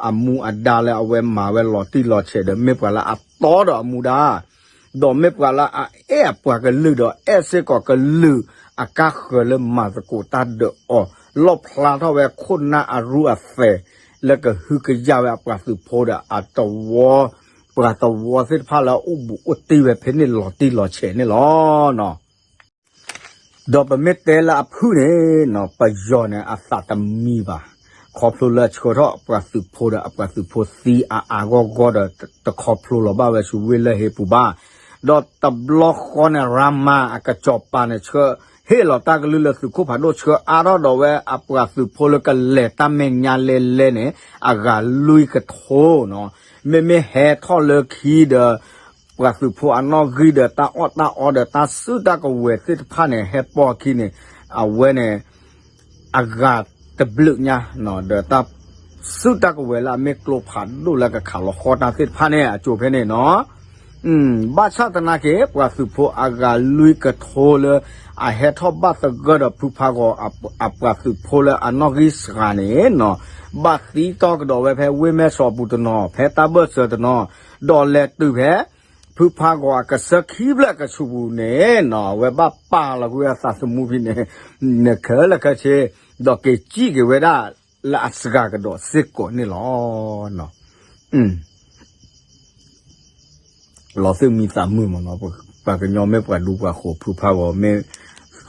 အမူအဒါလၢအဝဲမၤဝဲလီၤတံၢ်လီၤဆဲးဒီး မ့ၢ်ပှၤလၢအတီဒီးအမူဒါ, ဒီးမ့ၢ်ပှၤလၢအအဲၣ်အပှၤကလုာ်ဒီး အဲၣ်စ့ၢ်ကီးကလုာ်အကါဃၢၤလၢမၤသကိးတၢ်ဒၢးအီၤ, လီၣ်ဖျါထီၣ်ဝဲခိၣ်နၢ်အရူအသဲး လၢကဟုကယာ်ဝဲအပှၤသုးဖိဒီးအသဝီ, ပှၤသဝီသ့ၣ်တဖၣ်လၢအအိၣ်ဘူးအိၣ်တံၢ်ဝဲဖဲန့ၣ်လီၤတံၢ်လီၤဆဲးန့ၣ်လီၤ. ဒီးပမ့ၢ်တဲလၢအဖုၣ်န့ၣ်နီၤ ပယီၤန့ၣ်အသးတမံဘၣ်, ခီဖျိလၢအဆှၢထီၣ်ပှၤသုးဖိဒီးအပှၤသုးဖိသံအါအါဂီၢ်ဂီၢ်ဒီး တခီဖျိလီၤဘၣ်ဝဲဆူဝ့ၢ်လၢၢ်ဟ့ပူၤဘၣ်, ဒီးတဘျီဃီန့ၣ် ရၤမၤအကစီၤပၤန့ၣ် ဆှၢဟ့ၣ်လီၤတၢ်ကလုၢ်လၢသုးခိၣ်ဖးဒိၣ် ဆှၢအါထီၣ်ဒီးဝဲအပှၤသုးဖိလၢကလဲၤတၢ်မဲာ်ညါလဲလဲန့ၣ် အဂၤလွံၢ်ကထိနီၤ, မ့မ့ၢ်ဟဲထီၣ်လၢခံဒီး ပှၤသုးဖိအနီၣ်ဂံၢ်ဒီးတၢ်အီၣ်တၢ်အီဒီးတၢ်စုတၢ်ကဝဲၤသ့ၣ်တဖၣ်န့ၣ် ဟဲပိာ်အခံန့ၣ် အဝဲန့ၣ် အဂၤတဘျုးညါ ဒီးတၢ်စုတၢ်ကဝဲၤလၢအမ့ၢ်ကျိဖးဒိၣ်လၢကခးလီၤဃီတၢ်သ့ၣ်တဖၣ်န့ၣ် အစိၤဖဲန့ၣ်နီၤ. ဘၣ်ဆၣ်သနာ်က့ ပှၤသုးဖိအဂၤလွံၢ်ကထိလၢ အဟဲထီၣ်ဘၣ်သဂၢၢ်ဒီးဖုဖးဂီၤအပှၤသုးဖိလၢအနီၣ်ဂံၢ်စှၤန့ၣ်နီၤ, ဘၣ်သံတီၢ်ကဒီးဝဲဖဲဝ့ၢ်မဲၢ်ဆီးအပူၤတနီၤ, ဖဲတၢ်ဘၢၣ်စၢၤတနီၤ, ဒီးလဲၤတုၤဖဲ ဖုဖးဂီၤအကစၢၢ်ခံဖျၢၣ်ကဆူးပူၤန့ၣ်နီၤ, အဝဲဘၣ်ပာ်လီၤကွံာ်အသးသမူဖဲန့ၣ် နခဲလၢာ်ခဲဆ့, ဒီးက့ၤစံၣ်က့ၤဝဲဒၣ်လၢအစှၤကဒီးစ့ၢ်ကီးန့ၣ်လီၤ. လီၤသူၣ်မံသးမုာ်မးနီၤ, ပှၤကညီမ့ၢ်ပှၤဒူပှၤဃိး ဖုဖးဂီၤမ့ၢ်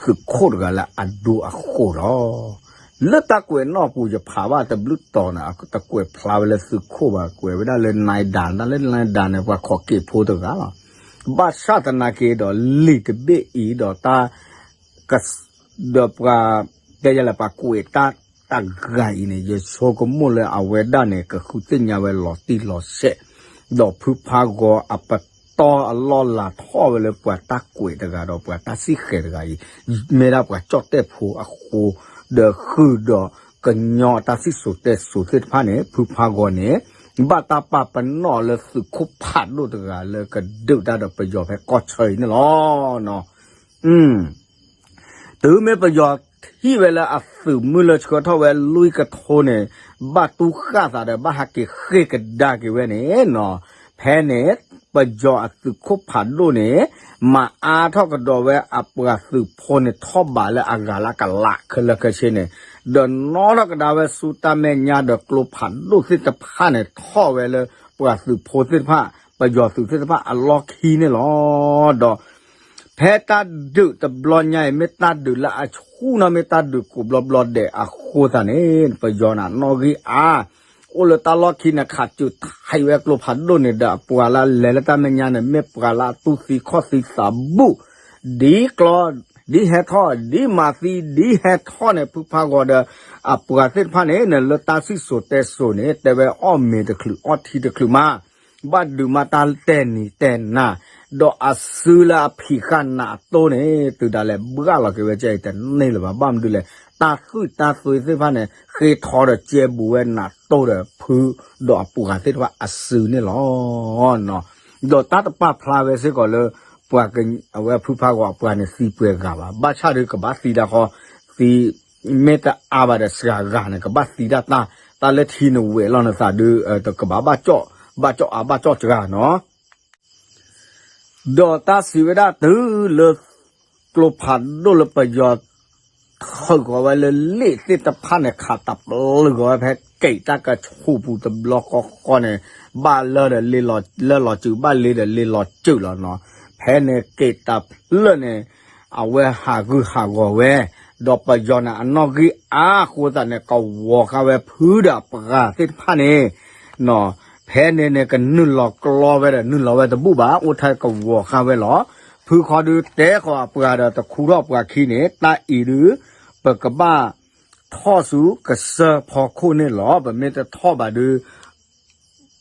သုးခိၣ်တဂၤလၢအဒိအဃိးလီၤ. လၢတၢ်ကွဲးနီၣ်ပူၤယဖးဘၣ်တဘျုးတီၤန့ၣ် တကွဲးဖျါဝဲလၢသုးခိၣ်ဘၣ်, ကွဲးဝဲဒၣ်လၢနၤဒါ, တၢ်လၢနၤဒါန့ၣ် ပှၤခိးက့ၤဖိတဂၤလီၤ. ဘၣ်ဆၣ်သနာ်က့ဒီး လံာ်တဘ့ၣ်အံၤဒီးတၢ် ဒီးပှၤ တဲယလဲၣ် ပှၤကွဲးတၢ်တဂၤအံၤန့ၣ် ယဆိကမိၣ်လၢအဝဲဒၣ်န့ၣ် ကဃုသ့ၣ်ညါဝဲလီၤတံၢ်လီၤဆဲး, ဒီးဖုဖးဂီၤအပ အတီအလီၢ်လၤထီၣ်ဝဲလၢပှၤတၢ်ကွဲးတဂၤဒီးပှၤတၢ်စံၣ်ဃဲၤတဂၤအံၤ, မ့ၢ်ဒၣ်ပှၤကၠီၣ်တဲၣ်ဖိအဃိ, ဒီးဃုာ်ဒီးကညီတၢ်စံၣ်စိၤတဲစိၤသ့ၣ်တဖၣ်န့ၣ် ဖုဖးဂီၤန့ၣ် ဘၣ်တၢ်ပာ်ပနီၣ်လၢသုးခိၣ်ဖးဒိၣ်တဂၤလၢကဒုးတၢ်ဒီးပယီၤဖဲကီၢ်ဆၢအံၤန့ၣ်လီၤ. တုၤမ့ၢ်ပယီၤထံၣ်ဝဲလၢအသုးမုၢ်လၢဆှၢထီၣ်ဝဲလွံၢ်ကထိန့ၣ် ဘၣ်တူၢ်ဃၣ်သးဒီးဘၣ်ဟးက့ၤဃ့ၢ်ကဒါက့ၤဝဲန့ၣ်နီၤ, ဖဲန့ၣ် ပယီၤအသုးခိၣ်ဖးဒိၣ်န့ၣ် မၤအါထီၣ်ကဒီးဝဲအပှၤသုးဖိန့ၣ်ထီၣ်ဘးလၢအဂၤလၢကလးခဲလၢာ်ခဲဆ့န့ၣ်, ဒီးနီၣ်ထီၣ်ကဒါဝဲဆူတၢ်မဲာ်ညါဒီးကျိဖးဒိၣ်သ့ၣ်တဖၣ်န့ၣ် ထီၣ်ဝဲလၢပှၤသုးဖိသ့ၣ်တဖၣ် ပယီၤသုးသ့ၣ်တဖၣ်အလီၢ်ခံန့ၣ်လီၤ. ဒီး ဖဲတၢ်ဒုးတဘျီညါအံၤ မ့ၢ်တၢ်ဒုးလၢအဆူၣ်နီၤ မ့ၢ်တၢ်ဒုးကိးဘျီဘျီဒဲးအဃိသတးန့ၣ် ပယီၤန့ၣ်နီၣ်ဂံၢ်အါ အိၣ်လၢတၢ်လီၢ်ခံန့ၣ် ခးစၢၤထံးဝဲကျိဖးဒိၣ်န့ၣ်ဒီး အပှၤလၢလဲၤလၢတၢ်မဲာ်ညါန့ၣ် မ့ၢ်ပှၤလၢအတူၢ်သံခီၣ်သံသးဘူး ဒ်ကျီ ဒ်ဟဲထီၣ် ဒ်မၤသံ ဒ်ဟဲထီၣ်န့ၣ် ဖုဖးဂီၤဒီး အပှၤသ့ၣ်တဖၣ်န့ၣ် လၢတၢ်စံၣ်စိၤတဲစိၤန့ၣ် တဲဝဲအီၣ်မ့ၤတချုးအီထံတချုးမး ဘၣ်ဒုးမးတၢ်တဲာ်နံၤတဲာ်နၤ, ဒီးအစုလၢအဖံးဃာ်နးအတိၢ်န့ၣ် တုၤဒၣ်လဲာ်ဘှၣ်လီၤက့ၤဝဲကဲအံၤတန့ၢ်လၢၤဘၣ်. ဘၣ်မနုၤလဲၣ် တၢ်သွံၣ်တၢ်သွ့သ့ၣ်တဖၣ်န့ၣ် ဃ့ထီဒီးကဲဘူးဝဲနးတိၢ်ဒီးဖုဒီးအပှၤသ့ၣ်တဖၣ်အစုန့ၣ်လီၤ. ဒီးတၢ်တပာ်ဖျါဝဲစ့ၢ်ကီးလၢ ပှၤက အဝဲဖုဖးဂီၤအပှၤန့ၣ်သံပှဲၤဂၤဘၣ်. ဘၣ်ဆၣ်ဒီးကဘၣ်သံဒၣ်ဃီ သံ မ့ၢ်တအါဘၣ်ဒီးစှၤဂၤန့ၣ် ကဘၣ်သံဒၣ်တၢ် တၢ်လၢထံနဝဲၢ်လီၤနသးဒုး ကဘၣ်ဘၣ်ကၠီၣ် ဘၣ်ကၠီၣ်အါဘၣ်ကၠီၣ်စှၤနီၤ ဒီးတၢ်စံးဝဲဒၣ်တုၤလၢ ကျိဖးဒိၣ်လၢပယီၤ ထုးဃီၤဝဲလၢလ့ၣ်သ့ၣ်တဖၣ်န့ၣ် ခးတပျုာ်ဃီၤဝဲဖဲကဲးတၢ်ကဆူးပူၤတဘျီဃီဃီန့ၣ် ဘၣ်လၢဒီးလ့လီၤ လၢလီၤစုး ဘၣ်လ့ဒီးလ့လီၤစုးလီၤနီၤ. ဖဲန့ၣ်ကဲးတၢ်ဖျၢၣ်န့ၣ် အဝဲဟးဂူာ်ဟးဂီၤဝဲ ဒီးပယီၤန့ၣ်အနီၣ်ဂံၢ်အါအဃိသတးန့ၣ် ကဝီၤဃာ်ဝဲဖုဒီးအပှၤသ့ၣ်တဖၣ်န့ၣ် ဖဲန့ၣ်န့ၣ် ကနုာ်လီၤကျီဝဲဒီး နုာ်လီၤဝဲတဘူၣ်ဘၣ် အိၣ်ထဲကဝီၤဃာ်ဝဲလီၤ. ဖုခီဒုးတဲဃီၤအပှၤဒီး တခူထီၣ်ပှၤခံန့ၣ် တၢ်အံၤဒုး ပကဘၣ်ထီၣ်ဆူကစၢၢ်ဖီခိၣ်န့ၣ်လီၤ. ပမ့ၢ်တထီၣ်ဘၣ်ဒုး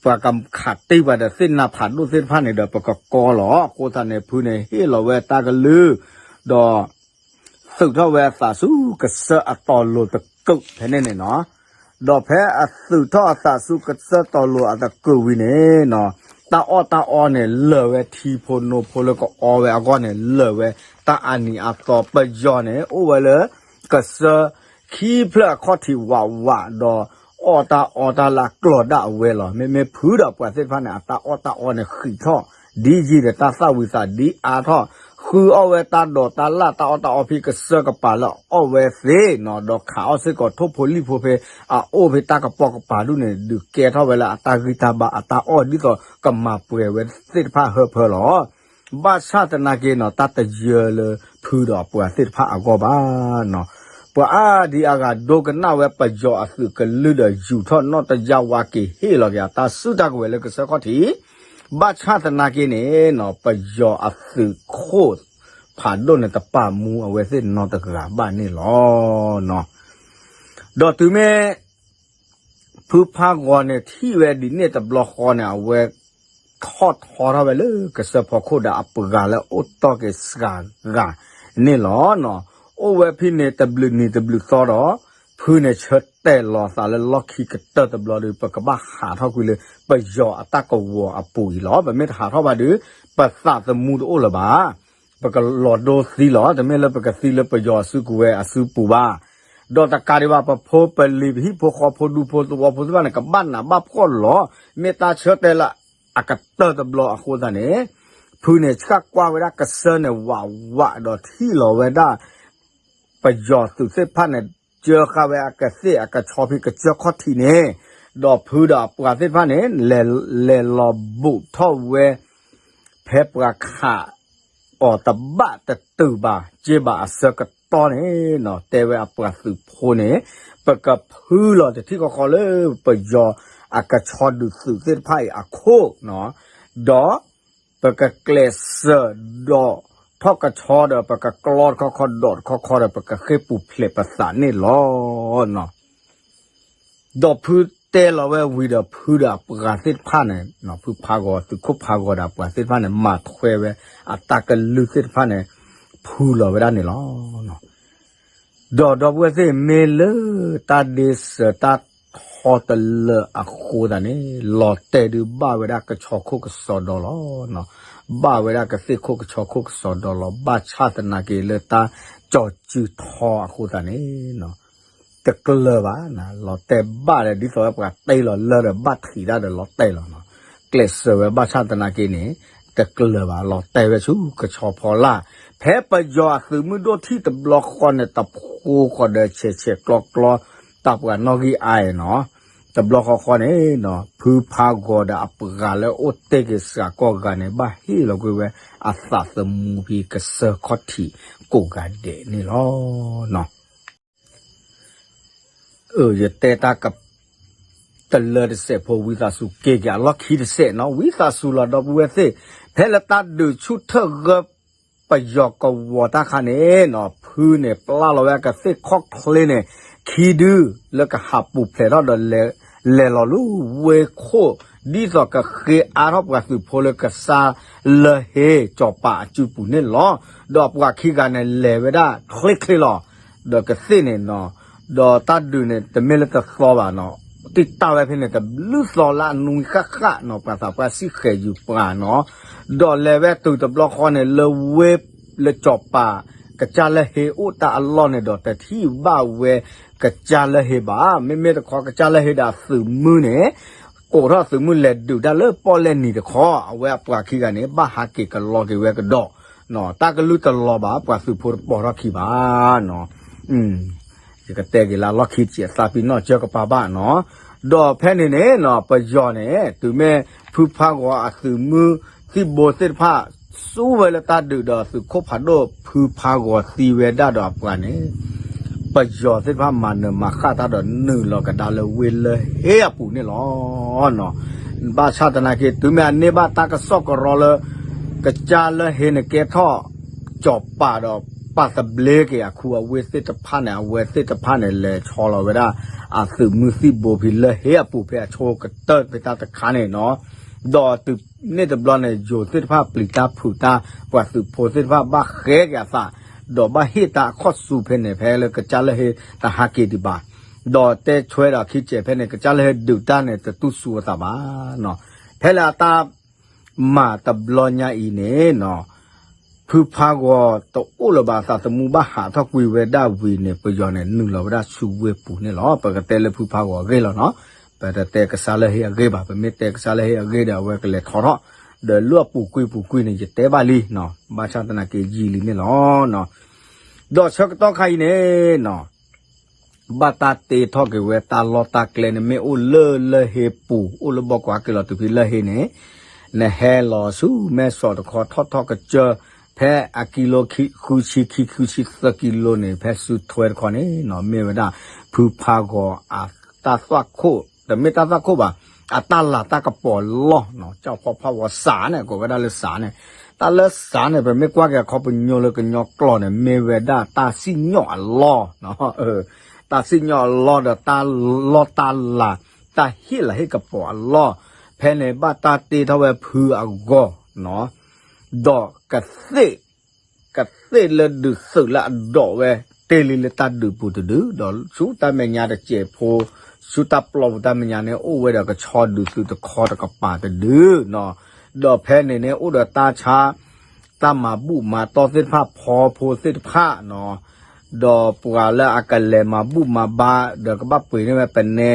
ပှၤကခးတ့ၢ်ပှၤဒီးသ့ၣ်နါဖးဒိၣ်သ့ၣ်တဖၣ်န့ၣ်ဒီး ပကကီလီၤ. အဃိသတးန့ၣ် ဖုန့ၣ်ဟ့ၣ်လီၤဝဲတၢ်ကလုၢ် ဒီး သုးထီၣ်ဝဲအသးဆူကစၢၢ်အတီၤလိၤတကုးဖဲန့ၣ်န့ၣ်နီၤ. ဒီးဖဲအသုးထီၣ်အသးဆူကစၢၢ်တီၤလိၤအတကုးဝံၤန့ၣ်နီၤ, တၢ်အီၣ်တၢ်အီန့ၣ် လၢာ်ဝဲထံဖိနိဖိလၢကအီဝဲအဂီၢ်န့ၣ် လၢာ်ဝဲတၢ်အါနံၤအါသီ ပယီၤန့ၣ် အိၣ်ဝဲလၢ ကစၢၢ်ခံဖျၢၣ်အခီၣ်ထံးဝးဝးဒီး အီၣ်တၢ်အီတၢ်လၢအကျီၤဒၣ်အဝဲလီၤ. မ့မ့ၢ်ဖုဒီးပှၤသ့ၣ်တဖၣ်န့ၣ် အတၢ်အီၣ်တၢ်အီန့ၣ်ဃံးထီၣ် ဒ်ယံာ်ဒီးတၢ်သၣ်ဝံၤသးဒ်အါထီၣ် ဃုအီၣ်ဝဲတၢ်ဒိးတၢ်လၣ်တၢ်အီၣ်တၢ်အီဖဲကစၢၢ်ကပၤလၢအအီၣ်ဝဲသ့ၣ်နီၤ, ဒီးခးအီၣ်စ့ၢ်ကီးထိၣ်ဖိလံၣ်ဖိဖဲ အအိၣ်ဖဲတၢ်ကပိာ်ကပၤဒ်န့ၣ် ဒုးကဲထီၣ်ဝဲလၢအတၢ်ဂံၢ်တၢ်ဘါအတၢ်အီၣ် ဒ်သိးကမၤပှဲၤဝဲသ့ၣ်တဖၣ်ဟၢဖၢလီၤ. ဘၣ်ဆၣ်သနာ်က့နီၤ တၢ်တယၢလၢဖုဒီးအပှၤသ့ၣ်တဖၣ်အဂီၢ်ဘၣ်နီၤ. ပှၤအါဒံအါဂၤဒိကနၣ်ဝဲပယီၤအသုးကလုၢ်ဒီး ယူာ်ထီၣ်နီၣ်တယၢ်ဝါက့ၤဟ့ၣ်လီၤက့ၤအတၢ်စုတၢ်ကဝဲၤလၢကစၢၢ်ခီၣ်ထံး ဘၣ်ဆၣ်သနာ်က့န့ၣ်နီၤ ပယီၤအသုးခိၣ်ဖးဒိၣ်န့ၣ် တပာ်မူအဝဲသ့ၣ်နီတဂၤဘၣ်န့ၣ်လီၤ. ဒီးတုၤမ့ၢ် ဖုဖးဂီၤန့ၣ် ထံၣ်ဝဲဒ်န့ၣ်တဘျီဃီန့ၣ် အဝဲ ထီၣ်ထီထီၣ်ဝဲလၢကစၢၢ်ဖီခိၣ်ဒီးအပှၤလၢအိၣ်တီၢ်က့ၤစှၤဂၤန့ၣ်လီၤ. အိၣ်ဝဲဖဲန့ၣ်တဘျုးနံၤတဘျုးသီဒီး ဖုန့ၣ်ဆၢတဲာ်လီၤသးလၢလီၢ်ခံကတၢၢ်တဘျီဒီး ပကဘၣ်ဟးထီၣ်ကွံာ်လၢပယီၤအတၢ်ကဝီၤအပူၤအံၤလီၤ. ပမ့ၢ်တဟးထီၣ်ဘၣ်ဒီး ပသးသမူတအိၣ်လၢၤဘၣ်. ပကလီၤဒိသံလီၤ. တမ့ၢ်လၢပကသံလၢပယီၤအစုကဝဲၤအစုပူၤဘၣ်. ဒီးတကးဒံးဘၣ် ပဖိပလံၤပဟံၣ်ဖိဃီဖိဒူဖိသဝီဖိသ့ၣ်တဖၣ်န့ၣ် ကဘၣ်နးဘၣ်ဖှီၣ်လီၤ. မ့ၢ်တၢ်ဆၢတဲာ်လၢအကတၢၢ်တဘျီအဃိသတးန့ၣ် ဖုန့ၣ်ဆှၣ်ကွၢ်ဝဲဒၣ်ကစၢၢ်န့ၣ်ဝးဝးဒီးထံၣ်လီၤဝဲဒၣ် ပယီၤသုးသ့ၣ်တဖၣ်န့ၣ် ကၢဃာ်ဝဲအကသ့ၣ်အကဆီဖဲကစၢၢ်ခီၣ်ထံးန့ၣ်, ဒီးဖုဒီးအပှၤသ့ၣ်တဖၣ်န့ၣ် လဲၤလီၤဘူးထီၣ်ဝဲ ဖဲပှၤခးအီၤတဘၣ်တတုၤဘၣ် က့ဘၣ်အဆၢကတီၢ်န့ၣ်နီၤ, တဲဝဲအပှၤသုးဖိန့ၣ် ပကဖုလီၤတထံၣ်ဃီဃီလၢပယီၤအကဆီဒုးသုးသ့ၣ်တဖၣ်အံၤအခိၣ်နီၤ, ဒီး ပကကျဲးစၢးဒိးထီၣ်ကဆီဒီး ပကကျီတခီခီ ဒိးတခီခီဒီး ပကဃ့ၢ်ပူၤဖျဲးပသးန့ၣ်လီၤ. ဒီးဖု တဲလီၤဝဲဝံၤဒီးဖုဒီးအပှၤသ့ၣ်တဖၣ်န့ၣ် ဖုဖးဂီၤ သုးခိၣ်ဖးဂီၤဒီးအပှၤသ့ၣ်တဖၣ်န့ၣ် မၤထွဲဝဲအတၢ်ကလုၢ်သ့ၣ်တဖၣ်န့ၣ် ဖုလီၤဝဲဒၣ်န့ၣ်လီၤ. ဒီးဒီပုၢ်ဝဲၢ်သ့ၣ် မ့ၢ်လၢတၢ်ဒ့စၢၤတၢ်ထီတလၢအဃိသတးန့ၣ် လီၤတဲာ်ဒုးဘၣ်ဝဲဒၣ်ကဆီခိၣ်ကဆီဒီလီၤ. ဘၣ်ဝဲဒၣ်ကသ့ၣ်ခိၣ်ကဆီခိၣ်ကဆီဒီလီၤ. ဘၣ်ဆၣ်သနာ်က့လၢတၢ်ကၠီၤစုထီအဃိသတးန့ၣ် တကျၢၤဘၣ်, လီၤတဲာ်ဘၣ်ဒီး ဒ်သိးဝဲပှၤတ့လီၤလၢဒီး ဘၣ်ထံးတၢ်ဒီးလီၤတဲာ်လီၤနီၤ. ကျဲးစၢးဝဲဘၣ်ဆၣ်သနာ်က့န့ၣ် တကျၢၤဘၣ် လီၤတဲာ်ဝဲဆူကဆီဖီလာ်. ဖဲပယီၤအသုးမုၢ်ဒိၣ်ထံၣ်တဘျီဃီန့ၣ် တဖိဃီဒီးဆဲးဆဲးကျီကျီ တၢ်ပှၤနီၣ်ဂံၢ်အါအံၤနီၤ. တဘျီဃီဃီန့ၣ် ဖုဖးဂီၤဒီးအပှၤလၢအိၣ်တ့ၢ်က့ၤစှၤကီၢ်ဂၤန့ၣ် ဘၣ်ဟ့ၣ်လီၤကွံာ်ဝဲအသးသမူဖဲကစၢၢ်ခီၣ်ထံးကိးဂၤဒဲးန့ၣ်လီၤ. ယတဲတၢ်က တလၢတစဲးဖိ ဝံသးစူၤက့ၤက့ၤအလီၢ်ခံတစဲးနီၤ. ဝံသးစူၤလီၤ ဒီပုၢ်ဝဲၢ်သ့ၣ်, ဖဲလၢတၢ်ဒုးဆူၣ်ထၢၣ်ဂၢၢ်ပယီၤကဝီၤတၢ်ခါန့ၣ်နီၤ, ဖုန့ၣ် ပျၢ်လီၤဝဲအကသ့ၣ်ခီၣ်ချ့န့ၣ် ခံဒု လၢကဟးပူၤဖျဲးထီၣ်ဒီး လဲၤလီၤလၢဝ့ၢ်ခိၣ် ဒ်သိးကဃ့အါထီၣ်ပှၤသုးဖိလၢကစၢ်လၢဟ့ စီၤပၤအစုပူၤန့ၣ်လီၤ. ဒီးအပှၤခံဂၤန့ၣ် လဲၤဝဲဒၣ်ချ့ချ့လီၤ. ဒီးကသ့ၣ်န့ၣ်နီၤ, ဒီးတၢ်ဒုးန့ၣ် တမ့ၢ်လၢတသီဘၣ်နီၤ, တံၢ်တၢ်ဝဲဖဲန့ၣ် တဘျုးသီလၢအနွံဃၣ်ဃၣ်နီၤ, ပှၤသးပှၢ်စံၣ်ဃဲၤယူၤပှၤနီၤ, ဒီးလဲၤဝဲတုၤတဘျီဃီန့ၣ် လၢဝ့ၢ်လၢစီၤပၤ ကစၢ်လၢဟ့အိၣ်တၢ်အလီၢ်န့ၣ်ဒီး တထံၣ်ဘၣ်ဝဲကစၢ်လၢဟ့ဘၣ်. မ့မ့ၢ်တခီ ကစၢ်လၢဟ့ဒီးအသုးမုၢ်န့ၣ် ကိးထီၣ်သုးမုၢ်လဲၤဒုးတၢ်လၢပီၣ်လဲၣ်နံၤတခီ, အဝဲအပှၤခံဂၤန့ၣ် ဘၣ်ဟးက့ၤကလီက့ၤဝဲကဒီး, တၢ်ကလုၢ်တလီၤဘၣ်, ပှၤသုးဖိတပိာ်ထီၣ်ခံဘၣ်နီၤ. ယကတဲက့ၤလၢလီၢ်ခံတစဲး သးပ့ၤနီၣ်စၢကပၤဘၣ်နီၤ. ဒီးဖဲန့ၣ်န့ၣ်နီၤ, ပယီၤန့ၣ် တုၤမ့ၢ်ဖုဖးဂီၤအသုးမုၢ်သံၣ်ဘိသ့ၣ်တဖၣ် ဆူဝဲလၢတၢ်ဒုးဒီး သုးခိၣ်ဖးဒိၣ်ဖုဖးဂီၤသံဝဲဒၣ်ဒီးအပှၤန့ၣ် ပယီၤသ့ၣ်တဖၣ်မၤနၢၤမၤဃၣ်တၢ်ဒီး နုာ်လီၤကဒါလၢဝ့ၢ်လၢဟ့အပူၤန့ၣ်လီၤ. ဘၣ်ဆၣ်သနာ်က့ တုၤမ့ၢ်အန့ၢ်ဘၣ်တၢ်ကစီၣ်ကရီလၢ ကစၢ်လၢဟ့န့ၣ်ကဲထီၣ်စီၤပၤဒီး ပာ်သဘျ့က့ၤအခူအဝ့ၢ်သ့ၣ်တဖၣ်န့ၣ် အဝဲသ့ၣ်တဖၣ်န့ၣ် လဲၤဆီလီၤဝဲဒၣ်အသုးမုၢ်သံၣ်ဘိဖဲလၢဟ့အပူၤဖဲအဆိကတၢၢ်ဖဲတၢ်တခါန့ၣ်နီၤ. ဒီးတုၤန့ၣ်တဘျီန့ၣ် ယိၤသ့ၣ်တဖၣ်ပျံၤတၢ်ဖုးတၢ် ပှၤသုးဖိသ့ၣ်တဖၣ်ဘၣ်ဃဲက့ၤအသး ဒီးဘၣ်ဟ့ၣ်တၢ်အခီၣ်ဆူဖဲန့ၣ် ဖဲလၢကစၢ်လၢဟ့တဟးက့ၤဒံးဘၣ်. ဒီးတဲဆွဲဒီးခံကဲးဖဲန့ၣ် ကစၢ်လၢဟ့ဒုးတၢ်န့ၣ် တတူၢ်ဆူအသးဘၣ်နီၤ. ဖဲလၢအတၢ်မၤတဘျီညါအံၤန့ၣ်နီၤ, ဖုဖးဂီၤတအိၣ်လၢၤဘၣ် အသးသမူဘၣ်ဟးထီၣ်ကွံာ်ဝဲဒၣ်ဝံၤန့ၣ် ပယီၤန့ၣ် နုာ်လီၤဝဲဒၣ်ဆူဝ့ၢ်ပူၤန့ၣ်လီၤ. ပကတဲလၢဖုဖးဂီၤအဂ့ၢ်လီၤနီၤ. ပတတဲကစၢ်လၢဟ့အဂ့ၢ်ဘၣ်, ပမ့ၢ်တဲကစၢ်လၢဟ့အဂ့ၢ်ဒီး အဝဲကလဲၤထီထီၣ် ဒီးလၢအပူၤကွံာ်ပူၤကွံာ်န့ၣ် ယတဲဘၣ်လံနီၤ, ဘၣ်ဆၣ်သနာ်က့ယံာ်လံန့ၣ်လီၤ. ဒီးဆၢကတီၢ်ခါအံၤန့ၣ်နီၤ ဘၣ်တၢ်တ့ထီၣ်က့ၤဝဲတၢ်လီၢ်တၢ်ကျဲန့ၣ် မ့ၢ်အိၣ်လၢလၢဟ့ပူၤ အိၣ်လၢဘီကွၢ်က့ၤလီၤတုၤဖဲလၢဟ့န့ၣ် နဟဲလီၤဆူမဲၢ်စီၤတခီ ထီၣ်ထီၣ်ကစၢၢ် ဖဲအကံလိ ဃုဆံခံ ဃုဆံသၢကံလိန့ၣ် ဖဲစုထွဲတခီန့ၣ်နီၤ မ့ၢ်ဝဲဒၣ် ဖုဖးဂီၤအတၢ်သွၣ်ခိၣ်, တမ့ၢ်တၢ်သွၣ်ခိၣ်ဘၣ်, အတၢ်လၤတၢ်ကပီၤအလီၢ်နီၤ, ကၠီၣ်ဖီၣ်ဖးဂီၤစးန့ၣ် ကိးဝဲဒၣ်လၢစးန့ၣ်, တၢ်လၢစးန့ၣ် ပမ့ၢ်ကွၢ်က့ၤအခီပညီလၢကညီကျိာ်န့ၣ် မ့ၢ်ဝဲဒၣ်တၢ်စံၣ်ညီၣ်အလီၢ် တၢ်စံၣ်ညီၣ်အလီၢ်ဒီးတၢ်လီၢ်တၢ်လၤ တၢ်ဟ့ၣ်လၤဟ့ၣ်ကပီၤအလီၢ်, ဖဲန့ၣ်ဘၣ်တၢ်တ့ထီၣ်ဝဲဖုအဂီၢ်နီၤ, ဒီးကသ့ၣ် ကသ့ၣ်လၢဒုးသုးလၢအဒိးဝဲ တ့ၢ်လံလၢတၢ်ဒုးပူၤတဒု, ဒီးဆူတၢ်မဲာ်ညါတစဲးဖိ ဆူတၢ်ပျီပူၤတၢ်မဲာ်ညါန့ၣ် အိၣ်ဝဲဒီးကဆီဒုးသုးတခီတကပၤတဒုနီၤ, ဒီးဖဲန့ၣ်န့ၣ် အိၣ်ဒီးတၢ်ဆါ တၢ်မၤဘူၣ်မၤတီၢ်သ့ၣ်တဖၣ် ဖီဖိသ့ၣ်တဖၣ်နီၤ, ဒီးပှၤလၢအကလဲၤမၤဘူၣ်မၤဘါ ဒီးကဘၣ်ပှ့ၤန့ၢ်ဝဲပနဲ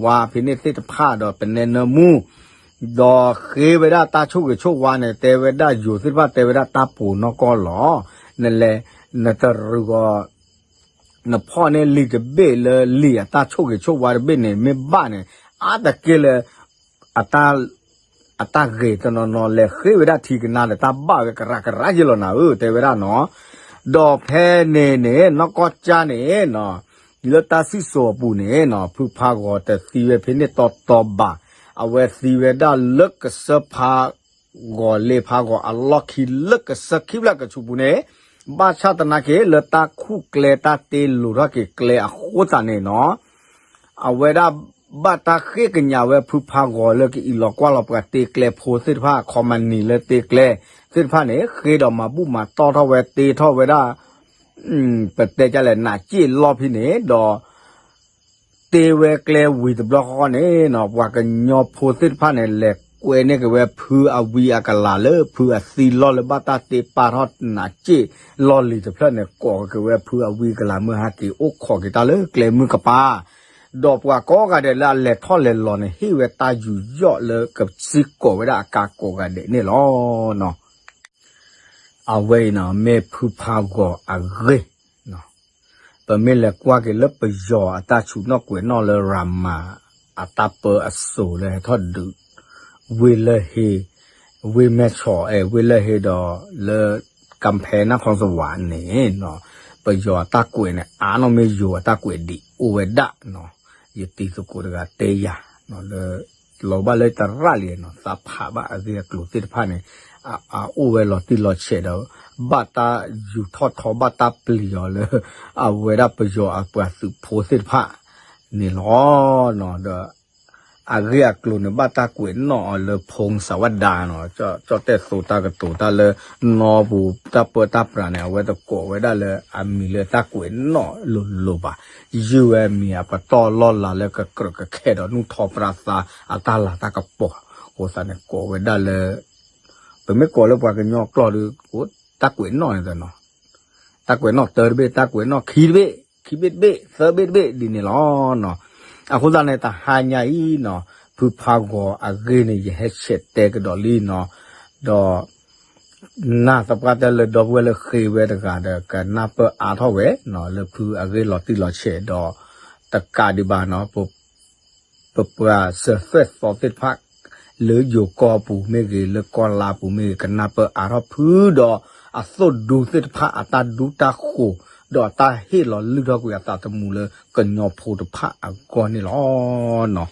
ဝါဖဲန့ၣ်သ့ၣ်တဖၣ်ဒီးပနဲနၢမူ, ဒီးဃ့ဝဲဒၣ်တၢ်ဆိၣ်ဂ့ၤဆိၣ်ဝါန့ၣ် တဲဝဲဒၣ်ယိၤသ့ၣ်တဖၣ်တဲဝဲဒၣ်တၢ်ပိာ်နီၢ်ကီၢ်လီၤ, နလဲၤ နတရူးဂီၤ နဖီၣ်န့ၢ်လံာ်တဘ့ၣ်လၢလံာ်အတၢ်ဆိၣ်ဂ့ၤဆိၣ်ဝါတဘ့ၣ်န့ၣ် မ့ၢ်ဘၣ်န့ၣ် အါတက့ၢ်လၢ အတၢ် အတၢ်ဂ့ၤတနီၤနီၤ လဲၤဃ့ဝဲဒၣ်ထံကနါဒီးတၢ်ဘၣ်ဝဲကရၢကရၢယဲလီၤနၤဧၢ တဲဝဲဒၣ်နီၤ, ဒီးဖဲန့ၣ်န့ၣ် နီၢ်ကီၢ်ကၠၢ်န့ၣ်နီၤ လၢတၢ်စံၣ်စိၤအပူၤန့ၣ်နီၤ ဖုဖးဂီၤတသံဝဲဖဲန့ၣ်တီတီဘၣ်, အဝဲသံဝဲဒၣ်လၢကစၢၢ်ဖးဂီၤလ့ဖးဂီၤအလီၢ်ခံလၢကစၢၢ်ခံဖျၢၣ်ကဆူးပူၤန့ၣ်, ဘၣ်ဆၣ်သနာ်က့ လၢတၢ်ခူၣ်ကျဲတၢ်တ့လိၤထီၣ်က့ၤကျဲအဃိသတးန့ၣ်နီၤ, အဝဲဒၣ် ဘၣ်တၢ်ဃ့ကညးဝဲဖုဖးဂီၤလၢကအံးလီၤကွၢ်လီၤပှၤတ့ကျဲဖိသ့ၣ်တဖၣ် ခီမနံၤလၢတ့ကျဲသ့ၣ်တဖၣ်န့ၣ် ဃ့ဒီးမၤဘူၣ်မၤတီၢ်ထီၣ်ဝဲတ့ထီၣ်ဝဲဒၣ် ပတဲဒ်လဲၣ် နးစ့ၣ်လီၢ်ဖဲန့ၣ်ဒီး တ့ဝဲကျဲဝံၤတဘျီဃီန့ၣ်နီၤ ပှၤကညီဖိသ့ၣ်တဖၣ်န့ၣ် လဲၤကွဲန့ၢ်က့ၤဝဲဖုအဝံအကလၤလၢဖုအသံလီၢ်လၢဘၣ်တၢ်တ့ပာ်ထီၣ်နးစ့ၣ်လီၢ်လံၤတဖျၢၣ်န့ၣ် ကိးက့ၤဝဲဖုအဝံအကလၤမၢဟဲက့ၤအိၣ်ခိးက့ၤတၢ်လၢကျဲမုၢ်ကပၤ ဒီးပှၤကိးဂၤဒဲးလၢအလဲၤထီၣ်လဲၤလီၤန့ၣ် ဟ့ၣ်ဝဲတၢ်ယူးယီၣ်လၢကစံၢ်ကိးဝဲဒၣ်အကါကိးဂၤဒဲးန့ၣ်လီၤ. အဝဲအံၤနီၤ မ့ၢ်ဖုဖးဂီၤအဂ့ၢ် ပမ့ၢ်လဲၤကွၢ်က့ၤလၢပယီၤအတၢ်ဆူးနီၣ်ကွဲးနီၣ်လၢရၤမၤ အတၢ်ပၢအစိၤလၢဟဲထီၣ်ဒုး ဝ့ၢ်လၢဟ့ ဝ့ၢ်မဲၢ်ဆီး အဲ ဝ့ၢ်လၢဟ့ဒီးလၢ ကမ်ဖဲနၢ်ခီစဝးန့ၣ်နီၤ ပယီၤအတၢ်ကွဲးန့ၣ် အါနီၣ်မ့ၢ်ယိၤအတၢ်ကွဲးဒံးအိၣ်ဝဲဒၣ်နီၤ ယတံၤသကိးတဂၤတဲယၤနီၤ လၢ လီၤဘၣ်လၢတရၣ်လံနီၤ သးဖးဘၣ်အဂ့ၢ်အကျိၤသ့ၣ်တဖၣ်န့ၣ် အအိၣ်ဝဲလီၤတံၢ်လီၤဆဲးဒီး ဘၣ်တၢ်ယူၤထီၣ်ထီ ဘၣ်တၢ်ပျံၤအီၤလၢ အဝဲဒၣ်ပယီၤအပှၤသုးဖိသ့ၣ်တဖၣ်န့ၣ်လီၤ. ဒီး အဂ့ၢ်အကျိၤန့ၣ် ဘၣ်တၢ်ကွဲးနီၣ်အီၤလၢဖိစးဝါဒၤနီၤ ကၠီၣ်တဲၣ်သိးတၢ်ကတိၤတၢ်လၢ နီၢ်ပူၤတၢ်ပၢတၢ်ပြးန့ၣ် အဝဲတကိးဝဲဒၣ်လၢအမံၤလၢတၢ်ကွဲးနီၣ်လိၤလိၤဘၣ် ယုၢ်ဝဲမံၤအပတီၢ်လီၢ်လၤလၢကကြၢးကခဲဒီးနူၢ်ထီပြါသးအတၢ်လၤတၢ်ကပီၤ အဃိသတးန့ၣ် ကိးဝဲဒၣ်လၢ ပမ့ၢ်ကိးလၢပှၤကညီကျိာ်ဒီး တၢ်ကွဲးနီၣ်န့ၣ်နီၤ တၢ်ကွဲးနီၣ်တၢတဘ့ၣ် တၢ်ကွဲးနီၣ်ခံတဘ့ၣ် ခံဘ့ၣ်တဘ့ၣ် သၢဘ့ၣ်တဘ့ၣ်ဒ်န့ၣ်လီၤ. အဃိသတးန့ၣ် တဟါညါအံၤနီၤ ဖုဖးဂီၤအဂ့ၢ်န့ၣ် ယဟဲဆဲးတဲကဒီးလံနီၤ ဒီး နာ်သပှၢ်တၢၢ်လၢဒီပုၢ်ဝဲၢ်လၢဃ့ဝဲတဂၤဒီး ကနၢ်ပၢၢ်အါထီၣ်ဝဲနီၤ လၢဖုအဂ့ၢ်လီၤတံၢ်လီၤဆဲးဒီး တကးဒံးဘၣ်နီၤ ပပှၤစၢၤသွဲၣ်သီသ့ၣ်တဖၣ် လၢယိၤကီၢ်ပူၤမ့ၢ်ဂ့ၤ လၢကီၢ်လါပူၤမ့ၢ်ဂ့ၤ ကနၢ်ပၢၢ်အါထီၣ်ဖုဒီး အသိၣ်ဒူသ့ၣ်တဖၣ်အတၢ်ဒူတၢ်ဃိၤ ဒီးတၢ်ဟ့ၣ်လီၤလုၢ်ထီၣ်ကွံာ်အသးသမူလၢကညီဖိတဖၣ်အဂီၢ်န့ၣ်လီၤ. နီၤ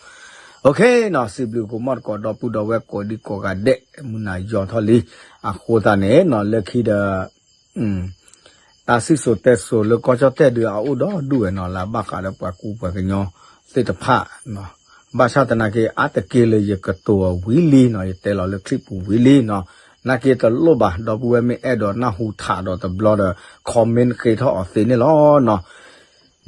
OK နီၤ စံးဘျုးကမီၣ်သကိးဒီပုၢ်ဒီဝဲၢ်ကိးဒံကိးဂၤဒဲး မုၢ်နၤယီၤထီၣ်လံ အဃိသတးန့ၣ်နီၤ လၢခံဒီး တၢ်စံၣ်စိၤတဲစိၤလၢကီၢ်ကၠီၣ်တဲၣ်ဒုးအအိၣ်ဒီဒူၣ်ဝဲနီၤ လၢအဘၣ်ဃးဒီးပှၤကူပှၤကညီသ့ၣ်တဖၣ်နီၤ ဘၣ်ဆၣ်သနာ်က့ အါတက့ၢ်လၢယကတိၤအီၤဝံၤလံနီၤ ယတဲလီၤလၢ clip ပူၤဝံၤလံနီၤ နာ်က့တလိၣ်ဘၣ် ဒီပုၢ်ဝဲၢ်မ့ၢ်အဲၣ်ဒိးနၢ်ဟူထးဒီးတဘျီဒီး comment ဃ့ထီၣ်အီၤသ့န့ၣ်လီၤနီၤ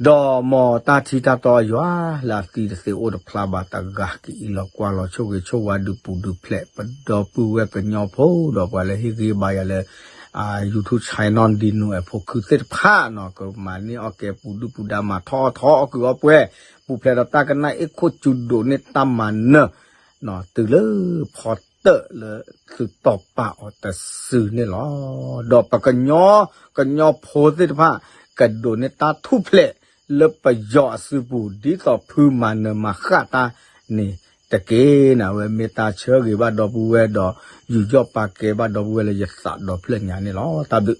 ဒီးမ်တၢ်ထံတၢ်တီအယွၤ လၢအသံတသ့အိၣ်တဖျါဘၣ်တဂၤ ကအံးလီၤကွၢ်လီၤဆိၣ်ဂ့ၤဆိၣ်ဝါဒုးပူၤဒုးဖျဲး ပဒီပုၢ်ဝဲၢ်ကညီဖိ ဒီးပှၤလၢဟ့ၣ်ဂံၢ်ဘါယၤလၢ YouTube channel ဒ်နူအဲၣ်ဖိခုသ့ၣ်တဖၣ်နီၤ ကမၤန့ၢ်အီၣ်ကဲပူၤဒုၣ်ပူၤဒါ မၤထီၣ်အီၣ်ထီအီၣ်ကုာ်အီပှဲၤ ပူၤဖျဲးဒီးတၢ်ကနၣ်အ့ၣ်ခိၣ်ကၠူဒိးန့ၢ်တၢ်မၤနၢၤ တုၤလၢဖီတၢၣ်လၢသုတီၢ်ပာ်အီၤတစုန့ၣ်လီၤ. ဒီးပကညီ ကညီဖိသ့ၣ်တဖၣ် ကဒိးန့ၢ်တၢ်ထူၣ်ဖျဲးလၢပယီၤအစုပူၤ ဒ်သိးဖုမၤနၢၤမၤဃၣ်တၢ်န့ၣ်တက့ၢ်. အဝဲမ့ၢ်တၢ်ဆၢဂ့ၤဘၣ်ဒီပုၢ်ဝဲၢ်ဒီး ယူးယီၣ်ပာ်ကဲဘၣ်ဒီပုၢ်ဝဲၢ်လၢယသးဒီဖျၢၣ်ညါန့ၣ်လီၤ. တၢ်ဘျုး